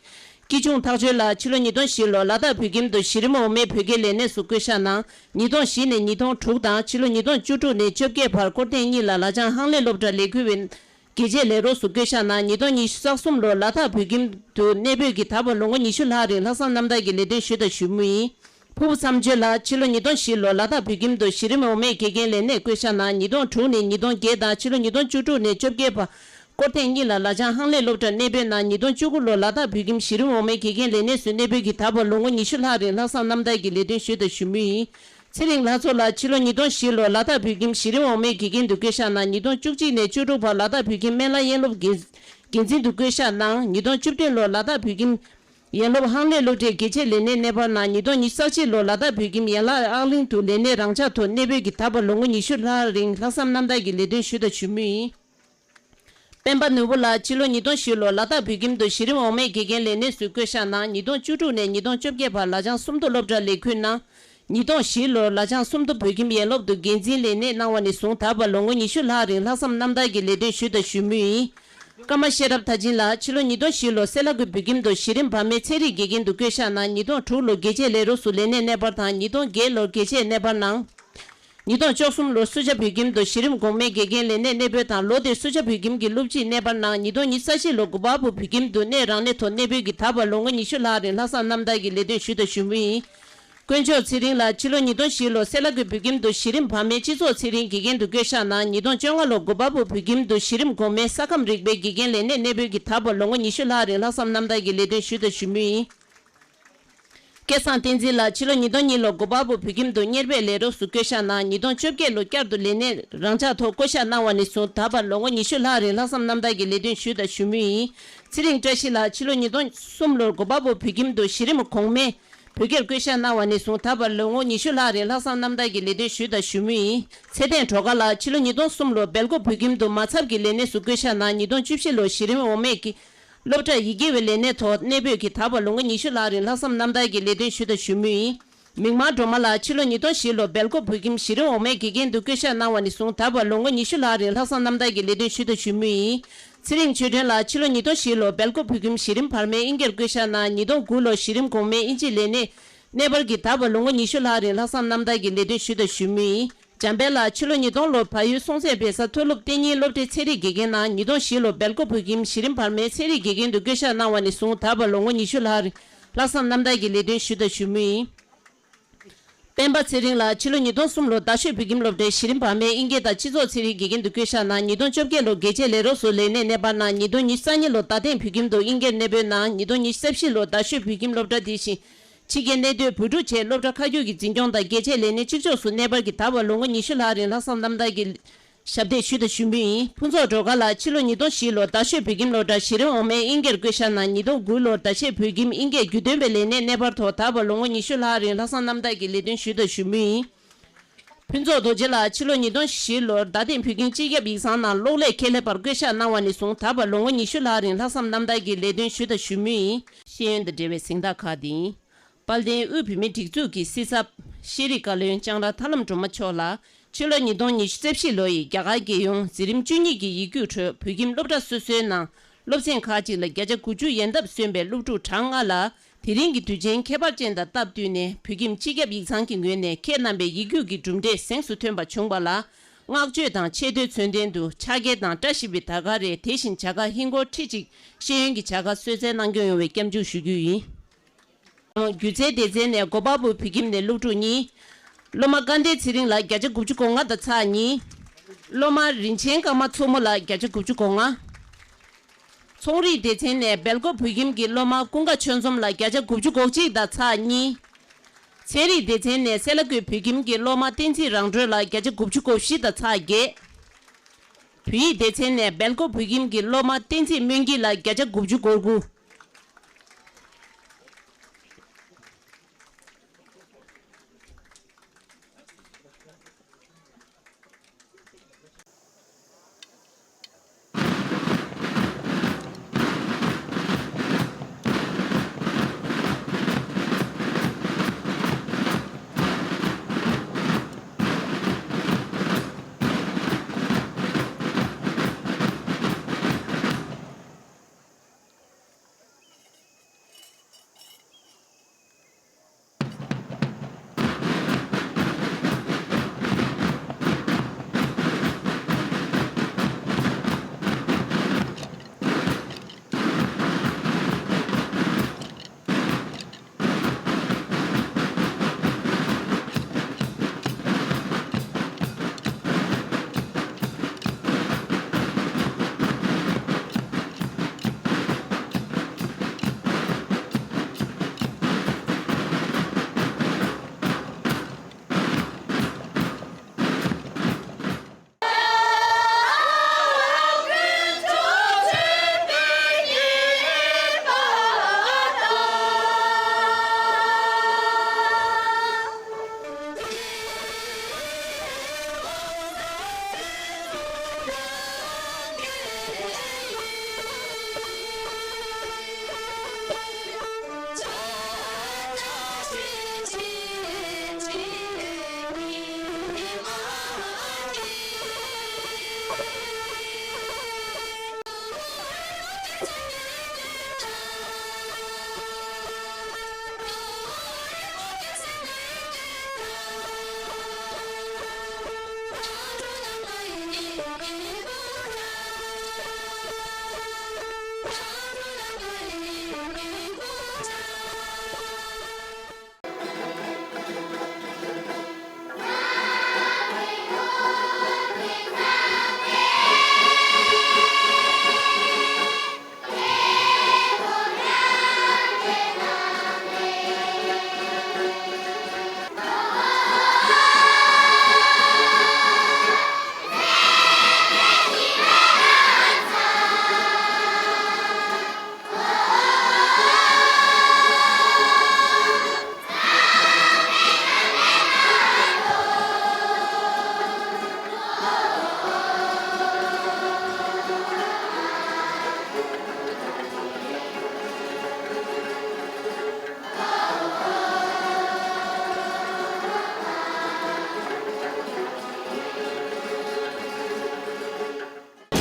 སྐྱིད་ཆུང་ཐག་ཆོད་ལགས་ཕྱི་ལོ་ཉིས་སྟོང་བཞི་ལོར་ལ་དྭགས་བོད་ཁྱིམ་དུ་གཞི་རིམ་འོག་མའི་བོད་སྐད་ལས་གནས་སུ་བསྐོས་བཞག་གནང་། ཉིས་སྟོང་བཞི་ནས་ཉིས་སྟོང་དྲུག་དང་ཕྱི་ལོ་ཉིས་སྟོང་བཅུ་དྲུག་ནས་བཅོ་བརྒྱད་བར་སྐོར་ཐེངས་གཉིས་ལ་ལ་ལྗང་ཧང་ལེ་སློབ་གྲྭར་ལས་འགུལ་བའི་དགེ་ཆེ་ལས་རོགས་སུ་བསྐོས་བཞག་གནང་། ཉིས་སྟོང་ཉི་ཤུ་རྩ་གསུམ་ལོར་ལ་དྭགས་བོད་ཁྱིམ་དུ་གནས་སྤོས་ཀྱིས་ད་བར་ལོ་ངོ་ཉི་ཤུ་ལྷག་རིང་ལྷག་བསམ་རྣམ་དག་གི་ལས་དོན་ཞུས་དང་ཞུ་མུས་ཡིན། ཕུར་བུ་མཚམས་གཅོད་ལགས་ཕྱི་ལོ་ཉིས་སྟོང་བཞི་ལོར་ལ་དྭགས་བོད་ཁྱིམ་དུ་གཞི་རིམ་འོག་མའི་དགེ་རྒན་ལས་གནས་བསྐོས་བཞག་གནང་། ཉིས་སྟོང་དྲུག་ནས་ཉིས་སྟོང་བརྒྱད་དང་ཕྱི་ལོ་ཉིས་སྟོང་བཅུ་དྲུག་ནས་བཅོ་བརྒྱད་བར་སྐོར་ཐེངས་གཉིས་ལ་ལ་ལྗང་ཧང་ལེ་སློབ་གྲྭར་གནས་སྤོས་གནང་། ཉིས་སྟོང་བཅུ་དགུ་ལོར་ལ་དྭགས་བོད་ཁྱིམ་གཞི་རིམ་འོག་མའི་དགེ་རྒན་ལས་གནས་སུ་གནས་སྤོས་ཀྱིས་ད་བར་ལོ་ངོ་ཉི་ཤུ་ལྷག་རིང་ལྷག་བསམ་རྣམ་དག་གི་ལས་དོན་ཞུས་དང་ཞུ་མུས་ཡིན། ཚེ་རིང་ལྷ་མཚོ་ལགས་ཕྱི་ལོ་ཉིས་སྟོང་བཞི་ལོར་ལ་དྭགས་བོད་ཁྱིམ་གཞི་རིམ་འོག་མའི་དགེ་རྒན་དུ་བསྐོས་བཞག་གནང་། ཉིས་སྟོང་བཅུ་གཅིག་ནས་བཅུ་དྲུག་བར་ལ་དྭགས་བོད་ཁྱིམ་སྨན་བླ་ཡན་སློབ་འགན་འཛིན་དུ་བསྐོས་བཞག་གནང་། ཉིས་སྟོང་བཅུ་བདུན་ལོར་ལ་དྭགས་བོད་ཁྱིམ་ཡན་སློབ་ཧང་ལེ་སློབ་གྲྭའི་དགེ་ཆེ་ལས་སྣེར་གནས་སྤར་གནང་། ཉིས་སྟོང་ཉི་ཤུ་རྩ་གཅིག་ལོར་ལ་དྭགས་བོད་ཁྱིམ་ཡན་ལག་ཨག་གླིང་དུ་ལས་གནས་རང་འཇགས་ཐོག་གནས་སྤོས་ཀྱིས་ད་བར་ལོ་ངོ་ཉི་ཤུ་ལྷག་རིང་ལྷག་བསམ་རྣམ་དག་གི་ལས་དོན་ཞུས་དང་ཞུ་མུས་ཡིན། སྤེན་པ་ནོར་བུ་ལགས་ཕྱི་ལོ་ཉིས་སྟོང་བཞི་ལོར་ལ་དྭགས་བོད་ཁྱིམ་དུ་གཞི་རིམ་འོག་མའི་དགེ་རྒན་ལས་གནས་སུ་བསྐོས་བཞག་གནང་། ཉིས་སྟོང་བཅུ་དྲུག་ནས་ཉིས་སྟོང་བཅོ་བརྒྱད་བར་ལ་ལྗང་སུམ་མདོ་སློབ་གྲྭར་ལས་འཁུར་གནང་། ཉིས་སྟོང་བཞི་ལོར་ལ་ལྗང་སུམ་མདོ་བོད་ཁྱིམ་ཡན་སློབ་ཏུ་འགན་འཛིན་ལས་གནས་གནང་བ་ནས་བཟུང་ད་བར་ལོ་ངོ་ཉི་ཤུ་ལྷག་རིང་ལྷག་བསམ་རྣམ་དག་གི་ལས་དོན་ཞུས་དང་ཞུ་མུས་ཡིན། ཀརྨ་ཤེས་རབ་མཐར་ཕྱིན་ལགས་ཕྱི་ལོ་ཉིས་སྟོང་བཞི་ལོར་སེ་ལ་ཀུའི་བོད་ཁྱིམ་དུ་གཞི་རིམ་བར་མའི་ཚན་རིག་དགེ་རྒན་དུ་བསྐོས་བཞག་གནང་། ཉིས་སྟོང་དྲུག་ལོར་དགེ་ཆེ་ལས་རོགས་སུ་ལས་གནས་གནས་སྤར་དང་། ཉིས་སྟོང་བརྒྱད་ལོར་དགེ་ཆེར་གནས་སྤར་གནང་། ཉིས་སྟོང་བཅུ་གསུམ་ལོར་སུ་ཇཱ་བོད་ཁྱིམ་དུ་གཞི་རིམ་གོང་མའི་དགེ་རྒན་ལས་གནས་གནས་སྤོས་དང་། ལོ་དེར་སུ་ཇཱ་བོད་ཁྱིམ་གྱི་སློབ་སྤྱིས་གནས་སྤར་གནང་། ཉིས་སྟོང་ཉི་ཤུ་རྩ་བཞི་ལོར་གོ་པལ་པུར་བོད་ཁྱིམ་དུ་གནས་རང་གནས་ཐོག་གནས་སྤོས་ཀྱིས་ད་བར་ལོ་ངོ་ཉི་ཤུ་ལྷག་རིང་ལྷག་བསམ་རྣམ་དག་གི་ལས་དོན་ཞུས་དང་ཞུ་མུས་ཡིན། དཀོན་མཆོག་ཚེ་རིང་ལགས་ཕྱི་ལོ་ཉིས་སྟོང་བཞི་ལོར་སེ་ལ་ཀུའི་བོད་ཁྱིམ་དུ་གཞི་རིམ་བར་མའི་སྤྱི་ཚོགས་ཚན་རིག་དགེ་རྒན་དུ་བསྐོས་བཞག་གནང་། ཉིས་སྟོང་བཅོ་ལྔ་ལོར་གོ་པལ་པུར་བོད་ཁྱིམ་དུ་གཞི་རིམ་གོང་མའི་ས་ཁམས་རིག་པའི་དགེ་རྒན་ལས་གནས་གནས་སྤོས་ཀྱིས་ད་བར་ལོ་ངོ་ཉི་ཤུ་ལྷག་རིང་ལྷག་བསམ་རྣམ་དག་གི་ལས་དོན་ཞུས་དང་ཞུ་མུས་ཡིན། སྐལ་བཟང་བསྟན་འཛིན་ལགས་ཕྱི་ལོ་ཉིས་སྟོང་གཉིས་ལོར་གོ་པལ་པུར་བོད་ཁྱིམ་དུ་གཉེར་པའི་ལས་རོགས་སུ་བསྐོས་བཞག་གནང་། ཉིས་སྟོང་བཅོ་བརྒྱད་ལོར་བསྐྱར་དུ་ལས་གནས་རང་འཇགས་ཐོག་བསྐོ་བཞག་གནང་བ་ནས་བཟུང་ད་བར་ལོ་ངོ་ཉི་ཤུ་ལྷག་རིང་ལྷག་བསམ་རྣམ་དག་གི་ལས་དོན་ཞུས་དང་ཞུ་མུས་ཡིན། ཚེ་རིང་བཀྲ་ཤིས་ལགས་ཕྱི་ལོ་ཉིས་སྟོང་གསུམ་ལོར་གོ་པལ་པུར་བོད་ཁྱིམ་དུ་གཞི་རིམ་གོང་མའི་བོད་སྐད་བསྐོས་བཞག་གནང་བ་ནས་བཟུང་ད་བར་ལོ་ངོ་ཉི་ཤུ་ལྷག་རིང་ལྷག་བསམ་རྣམ་དག་གི་ལས་དོན་ཞུས་དང་ཞུ་མུས་ཡིན། ཚེ་བརྟན་སྒྲོལ་དཀར་ལགས་ཕྱི་ལོ་ཉིས་སྟོང་གསུམ་ལོར་སྦེལ་ཀོབ་བོད་ཁྱིམ་དུ་མ་ཚབ་ཀྱི་ལས་གནས་སུ་བསྐོས་བཞག་གནང་། ཉིས་སྟོང་བཅུ་བཞི་ལོར་གཞི་རིམ་འོག་མའི་གི་སློབ་གྲྭར་ཡི་གེ་བའི་ལས་གནས་ཐོག་གནས་སྤོས་ཀྱིས་ད་བར་ལོ་ངོ་ཉི་ཤུ་ལྷག་རིང་ལྷག་བསམ་རྣམ་དག་གི་ལས་དོན་ཞུས་དང་ཞུ་མུས་ཡིན། མིག་དམར་སྒྲོལ་མ་ལགས་ཕྱི་ལོ་ཉིས་སྟོང་བཞི་ལོར་སྦེལ་ཀོབ་བོད་ཁྱིམ་གཞི་རིམ་འོག་མའི་དགེ་རྒན་དུ་བསྐོས་བཞག་གནང་བ་ནས་བཟུང་ད་བར་ལོ་ངོ་ཉི་ཤུ་ལྷག་རིང་ལྷག་བསམ་རྣམ་དག་གི་ལས་དོན་ཞུས་དང་ཞུ་མུས་ཡིན། ཚེ་རིང་ཆོས་སྒྲོན་ལགས་ཕྱི་ལོ་ཉིས་སྟོང་བཞི་ལོར་སྦེལ་ཀོབ་བོད་ཁྱིམ་གཞི་རིམ་བར་མའི་ཨིན་སྐད་བསྐོས་བཞག་གནང་། ཉིས་སྟོང་དགུ་ལོར་གཞི་རིམ་གོང་མའི་ཨིན་ཇིའི་ལས་གནས་གནས་སྤར་གྱིས་ད་བར་ལོ་ངོ་ཉི་ཤུ་ལྷག་རིང་ལྷག་བསམ་རྣམ་དག་གི་ལས་དོན་ཞུས་དང་ཞུ་མུས་ཡིན། འཇམ་དཔལ་ལགས་ཕྱི་ལོ་ཉིས་སྟོང་ལོར་བལ་ཡུལ་སྲོང་བཙན་སྦས་ས་མཐོ་སློབ་གཏན་ཉིན་སློབ་གྲྭའི་ཚན་རིག་དགེ་རྒན་གནང་། ཉིས་སྟོང་བཞི་ལོར་སྦེལ་ཀོབ་བོད་ཁྱིམ་གཞི་རིམ་བར་མའི་ཚན་རིག་དགེ་རྒན་དུ་བསྐོས་བཞག་གནང་བ་ནས་བཟུང་ད་བར་ལོ་ངོ་ཉི་ཤུ་ལྷག་རིང་ལྷག་བསམ་རྣམ་དག་གི་ལས་དོན་ཞུས་དང་ཞུ་མུས་ཡིན། སྤེན་པ་ཚེ་རིང་ལགས་ཕྱི་ལོ་ཉིས་སྟོང་གསུམ་ལོར་རྡ་ཤོད་བོད་ཁྱིམ་སློབ་གྲྭའི་གཞི་རིམ་བར་མའི་ཨིན་སྐད་དང་སྤྱི་ཚོགས་ཚན་རིག་དགེ་རྒན་དུ་བསྐོས་བཞག་གནང་། ཉིས་སྟོང་བཅོ་བརྒྱད་ལོར་དགེ་ཆེ་ལས་རོགས་སུ་ལས་གནས་གནས་སྤར་གནང་། ཉིས་སྟོང་ཉི་ཤུ་རྩ་གཉིས་ལོར་རྡ་སྟེང་བོད་ཁྱིམ་དུ་ཨིན་སྐད་གནས་སྤོས་གནང་། ཉིས་སྟོང་ཉི་ཤུ་རྩ་བཞི་ལོར་རྡ་ཤོད་བོད་ཁྱིམ་སློབ་གྲྭ་དེ་བཞིན་ཕྱི་རྒྱལ་གནས་སྡོད་བོད་ཕྲུག་བཅས་སློབ་གྲྭ་ཁ་རྒྱུག་གི་འཛིན་སྐྱོང་དང་དགེ་ཆེ་ལས་གནས་གཅིག་ལྕོགས་སུ་གནས་སྤར་གྱིས་ད་བར་ལོ་ངོ་ཉི་ཤུ་ལྷག་རིང་ལྷག་བསམ་རྣམ་དག་གི་ཞབས་འདེགས་ཞུས་དང་ཞུ་མུས་ཡིན། ཕུན་ཚོགས་སྒྲོལ་དཀར་ལགས་ཕྱི་ལོ་ཉིས་སྟོང་བཞི་ལོར་རྡ་ཤོད་བོད་ཁྱིམ་སློབ་གྲྭ་གཞི་རིམ་འོག་མའི་ཨིན་སྐད་བསྐོས་བཞག་གནང་། ཉིས་སྟོང་དགུ་ལོར་རྡ་ཤོད་བོད་ཁྱིམ་ཨིན་སྐད་རྒྱུན་སྟོན་པའི་ལས་གནས་གནས་སྤར་ཐོག་ད་བར་ལོ་ངོ་ཉི་ཤུ་ལྷག་རིང་ལྷག་བསམ་རྣམ་དག་གི་ལས་དོན་ཞུས་དང་ཞུ་མུས་ཡིན། ཕུན་ཚོགས་རྡོ་རྗེ་ལགས་ཕྱི་ལོ་ཉིས་སྟོང་བཞི་ལོར་རྡ་སྟེང་བོད་ཁྱིམ་སྤྱི་ཁྱབ་ཡིག་ཚང་ནང་གློག་ཀླད་ཁྱད་ལས་པར་བསྐོས་བཞག་གནང་བ་ནས་བཟུང་ད་བར་ལོ་ངོ་ཉི་ཤུ་ལྷག་རིང་ལྷག་བསམ་རྣམ་དག་གི་ལས་དོན་ཞུས་དང་ཞུ་མུས་ཡིན། ཤེས་ཡོན་དང་འབྲེལ་བའི་གཟེངས་རྟགས་ཁག་འདི་ཡིན། དཔལ་ལྡན་དབུས་བོད་མིའི་སྒྲིག་འཛུགས་ཀྱི་སྲིད་ཚབ་ཤེས་རིག་བཀའ་བློན་ལྕང་ར་ཐར་ལམ་སྒྲོལ་མ་མཆོག་ལ་ཕྱི་ལོ་ཉིས་སྟོང་ཉི་ཤུ་རྩ་བཞི་ལོ་ཡི་རྒྱ་གར་རྒྱལ་ཡོངས་འཛིན་རིམ་བཅུ་གཉིས་ཀྱི་ཡིག་རྒྱུགས་ཁྲོད་བོད་ཁྱིམ་སློབ་གྲྭ་སོ་སོའི་ནང་སློབ་ཚན་ཁག་ཅིག་ལ་བརྒྱ་ཆ་དགུ་བཅུ་ཡན་འདབ་སོན་པའི་སློབ་ཕྲུག་གྲངས་ལྔ་ལ་དེ་རིང་གི་དུས་ཆེན་ཁྱད་པར་ཅན་དང་སྟབས་བསྟུན་ནས་བོད་ཁྱིམ་སྤྱི་ཁྱབ་ཡིག་ཚང་གི་ངོས་ནས་ཁྱེད་རྣམ་པའི་ཡིག་རྒྱུགས་ཀྱི་གྲུབ་འབྲས་གཟེངས་སུ་ཐོན་པ་བྱུང་བ་ལ་བསྔགས་བརྗོད་དང་ཆེ་བསྟོད་མཚོན་རྟེན་དུ་ཕྱག་འཁྱེར་དང་བཀྲ་ཤིས་པའི་དར་དཀར་རེ་དེ་བཞིན་བྱ་དགའ་ཧིན་སྒོར་ཁྲི་གཅིག་ཤེས་ཡོན་གྱི་བྱ་དགའ་གསོལ་སྩལ་གནང་སྐྱོང་ཡོང་བའི་སྐྱབས་འཇུག་ཞུ་རྒྱུ་ཡིན། སྒྱུ་རྩལ་སྡེ་ཚན་ནས་མགོ་པགས་པོ་བོད་ཁྱིམ་ནས་སློབ་ཕྲུག་གཉིས། སློབ་མ་སྐལ་ལྡན་ཚེ་རིང་ལགས་བརྒྱ་ཆ་དགུ་བཅུ་གོ་ལྔ་དང་ཚེག་གཉིས། སློབ་མ་རིན་ཆེན་ཀརྨ་མཚོ་མོ་ལགས་བརྒྱ་ཆ་དགུ་བཅུ་གོ་ལྔ། ཚོང་རིག་སྡེ་ཚན་ནས་སྦེལ་ཀོབ་བོད་ཁྱིམ་གྱི་སློབ་མ་ཀུན་དགའ་ཆོས་འཛོམས་ལགས་བརྒྱ་ཆ་དགུ་བཅུ་གོ་གཅིག་དང་ཚེག་གཉིས། ཚན་རིག་སྡེ་ཚན་ནས་སེ་ལ་ཀུའི་བོད་ཁྱིམ་གྱི་སློབ་མ་བསྟན་འཛིན་རང་གྲོལ་ལགས་བརྒྱ་ཆ་དགུ་བཅུ་གོ་བཞི་དང་ཚེག་བརྒྱད། བོད་ཡིག་སྡེ་ཚན་ནས་སྦེལ་ཀོབ་བོད་ཁྱིམ་གྱི་སློབ་མ་བསྟན་འཛིན་སྨོན་སྐྱིད་ལགས་བརྒྱ་ཆ་དགུ་བཅུ་གོ་དགུ།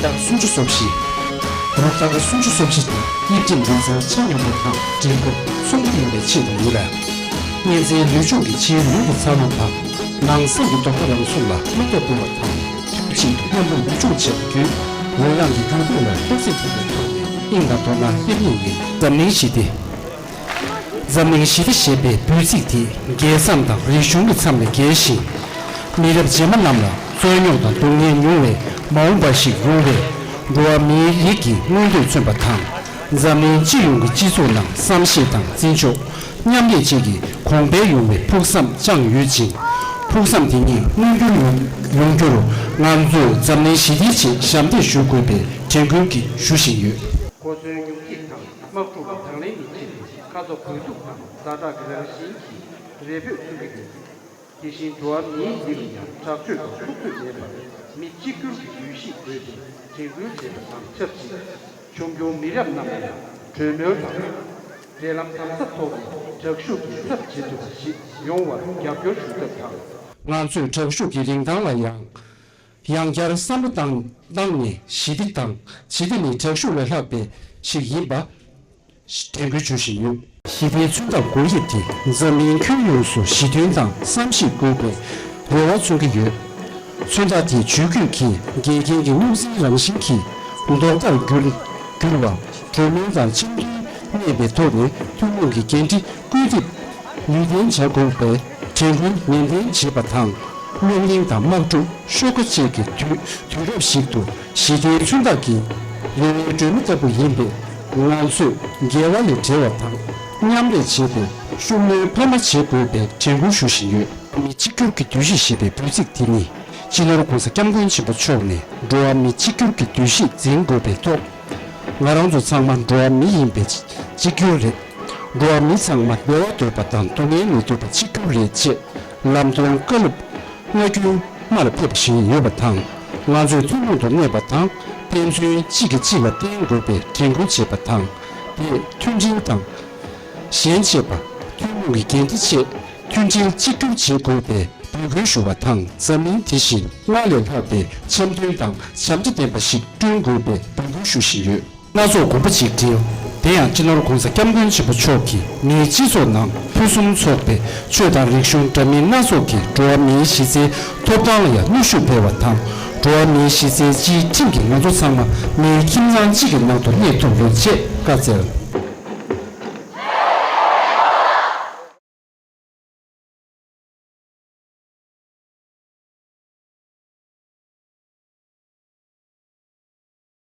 ལྟར་སུམ་ཅུ་སོ་བཞི། རུ་ཁག་སུམ་ཅུ་སོ་བཞི་དེ་དབྱིབས་རིམ་ལུས་རྩལ་ཆ་སྙོམས་པ་དང་འགྲན་ཁུར་ཚོང་འདུ་ཡོང་བའི་ཆེད་དུ་ཡིན་ལ། གཉན་ཚན་ལུས་སྦྱོང་གི་ཆེས་རིང་གི་འཚར་ལོངས་དང་ནང་སེམས་ཀྱི་རྡོག་རྩ་རང་སོར་ལ་བློ་སྟོབས་སྤེལ་བ་དང་། དུས་གཅིག་ཏུ་མཉམ་དུ་ལུས་སྦྱོང་བྱས་པ་བརྒྱུད་རོལ་དབྱངས་ཀྱི་འགྱུར་ཁུག་ལ་གཏོར་བརླག་ཐེབས་པའི་ཐོག་ནས་དབྱིངས་དང་རྡོ་སྣ་སླེབས་ངེས་ཡིན། འཛམ་གླིང་ཞི་བདེ། འཛམ་གླིང་ཞི་བདེ་ཞེས་པའི་འབོད་ཚིག་དེ་རྒྱལ་མཚམས་དང་རིག་གཞུང་གི་མཚམས་ལས་བརྒལ་ཞིང་། མི་རབས་རྗེས་མ་རྣམས་ལ་རྩོད་རྙོག་དང་སྡུག་བསྔལ་མྱོང་བའི་མ་འོངས་པ་ཞིག་ཡོང་བའི་འགྲོ་བ་མིའི་རིགས་ཀྱི་མངོན་འདོད་མཚོན་པ་དང་། འཛམ་གླིང་སྤྱི་ཡོངས་ཀྱི་སྤྱི་ཚོགས་ནང་བསམ་ཤེས་དང་བརྩི་འཇོག་མཉམ་ལས་བཅས་ཀྱི་གོང་འཕེལ་ཡོང་བའི་ཕུགས་བསམ་བཅངས་ཡོད་ཅིང་། ཕུགས་བསམ་དེ་ཉིད་མངོན་འགྱུར་ཡོང་ཡོང་རྒྱུར་ང་ཚོས་འཛམ་གླིང་ཞི་བདེའི་ཆེད་ཞབས་འདེགས་ཞུ་དགོས་པའི་དྲན་སྐུལ་གྱིས་ཞུ་བཞིན་ཡོད། གོ་མཚོན་ཉུང་འཕྲི་དང་། དམག་འཁྲུག་ལ་དང་ལེན་མི་བྱེད་པའི་ཁ་ཚ་དགོས་གཏུགས་དང་ཛ་དྲག་གི་རང་བཞིན་གྱིས་རེ་འབོད་མཚོན་གྱི་ཡོད། དེ་བཞིན་འགྲོ་བ་མིའི་རིགས་ལ་ཡང་དྲག་སྤྱོད་དང་འཁྲུག་རྩོད་མེད་པར་མི་གཅིག་གྱུར་གྱི་འདུ་ཤེས་དགོས་པའི་དྲན་སྐུལ་བྱས་པ་དང་ཆབས་ཅིག་འབྱུང་འགྱུར་མི་རབས་རྣམས་ལ་ཡང་གྲོས་མོལ་དང་། འབྲེལ་ལམ་དམ་ཟབ་ཐོག་ནས་དྲག་ཤུགས་ཀྱི་ཚབ་བྱེད་ཐུབ་པ་ཞིག་ཡོང་བར་རྒྱབ་སྐྱོར་ཞུ་ཐབས་དང་། ང་ཚོས་དྲག་ཤུགས་ཀྱི་རིན་ཐང་ལ་ཡང་། ཡང་བསྐྱར་བསམ་བློ་བཏང་བཏང་ནས་ཞི་བདེ་དང་། ཞི་བདེ་ནི་དྲག་ཤུགས་ལས་ལྷག་པའི་ཞིག་ཡིན་པ་དྲན་སྐུལ་ཞུ་བཞིན་ཡོད། ཞི་བདེའི་མཚོན་རྟགས་དགོས་ཡིག་དེ་འཛམ་གླིང་ཁྱོན་ཡོངས་སུ་ཞི་མཐུན་དང་བསམ་ཤེས་དགོས་པའི་རེ་བ་མཚོན་གྱི་ཡོད། མཚོན་རྟགས་དེའི་ཇུས་འགོད་ཀྱིས་འགལ་རྐྱེན་གྱི་རྙོག་འཛིང་རང་བཞིན་གྱི་ལྡོག་ཟླར་གྱུར་གྱུར་བ། གྲོས་མོལ་དང་འཆམ་མཐུན་གནས་པའི་ཐོག་ནས་ཐུན་མོང་གི་འགན་འཁྲི་བཀོད་འདེབས་ནུས་ལྡན་བྱ་དགོས་པའི་དྲན་སྐུལ་ནན་ཏན་བྱེད་པ་དང་། རླུང་གླིང་དང་དམག་འཁྲུག་ཤོག་ཁག་བཅས་ཀྱི་དུས་དུས་རབས་ཤིག་ཏུ་ཞི་བདེའི་མཚོན་རྟགས་ཀྱི་རི་བོའི་སྒྲོན་མེ་ལྟ་བུ་ཡིན་པས། ང་ཚོས་འགལ་བ་ལས་བྲལ་བ་དང་མཉམ་ལས་བྱེད་པའི་ཤུགས་སྣོན་འཕར་མ་བྱེད་དགོས་པའི་དྲན་སྐུལ་ཞུ་བཞིན་ཡོད། མི་གཅིག་གྱུར་གྱི་འདུ་ཤེས་ཞེས་པའི་འབོད་ཚིག་དེ་ནི་སྤྱི་ནོར་༸གོང་ས་༸སྐྱབས་མགོན་ཆེན་པོ་མཆོག་ནས་འགྲོ་བ་མི་གཅིག་གྱུར་གྱི་འདུ་ཤེས་འཛིན་དགོས་པའི་ཐོག་ང་རང་ཚོ་ཚང་མ་འགྲོ་བ་མི་ཡིན་པས་གཅིག་གྱུར་རེད། འགྲོ་བ་མི་ཚང་མ་བདེ་བ་འདོད་པ་དང་སྡུག་བསྔལ་མི་འདོད་པ་གཅིག་གྱུར་རེད་ཅེས་ལམ་སྟོན་བཀའ་སློབ་སྔ་རྒྱུན་སྔར་ཕེབས་བཞིན་ཡོད་པ་དང་། ང་ཚོས་ཐུན་མོང་དུ་གནས་པ་དང་ཕན་ཚུན་གཅིག་གིས་གཅིག་ལ་བརྟེན་དགོས་པའི་དྲན་སྐུལ་བྱེད་པ་དང་། དེས་མཐུན་སྒྲིལ་དང་། གཞན་གཅེས་པ། ཐུན་མོང་གི་འགན་འཁྲི་བཅས་མཐུན་སྒྲིལ་གཅིག་གྱུར་བྱེད་དགོས་པའི་འབོད་སྐུལ་ཞུ་བ་དང་། འཛམ་གླིང་དེ་བཞིན་སྔར་ལས་ལྷག་པའི་འཆམ་མཐུན་དང་བྱམས་བརྩེ་ལྡན་པ་ཞིག་བསྐྲུན་དགོས་པའི་འབོད་སྐུལ་ཞུ་བཞིན་ཡོད། སྣ་ཚོགས་དགོངས་པ་ཆེ་བསྒྲིལ། དེ་ཡང་སྤྱི་ནོར་༸གོང་ས་༸སྐྱབས་མགོན་ཆེན་པོ་མཆོག་གིས་མིའི་སྤྱི་ཚོགས་ནང་ཕུན་སུམ་ཚོགས་པའི་ཆོས་དང་རིག་གཞུང་འདྲ་མིན་སྣ་ཚོགས་ཀྱིས་འགྲོ་བ་མིའི་གཞི་རྩའི་ཐོབ་ཐང་ལ་ཡང་ནུས་ཤུགས་སྤེལ་བ་དང་། འགྲོ་བ་མིའི་གཞི་རྩའི་སྤྱིའི་ཁྲིམས་ཀྱིས་ང་ཚོ་ཚང་མ་མིའི་ཁྱིམ་ཚང་གཅིག་གི་ནང་དུ་གནས་ཐུབ་ཡོད་ཅེས་བཀའ་སྩལ།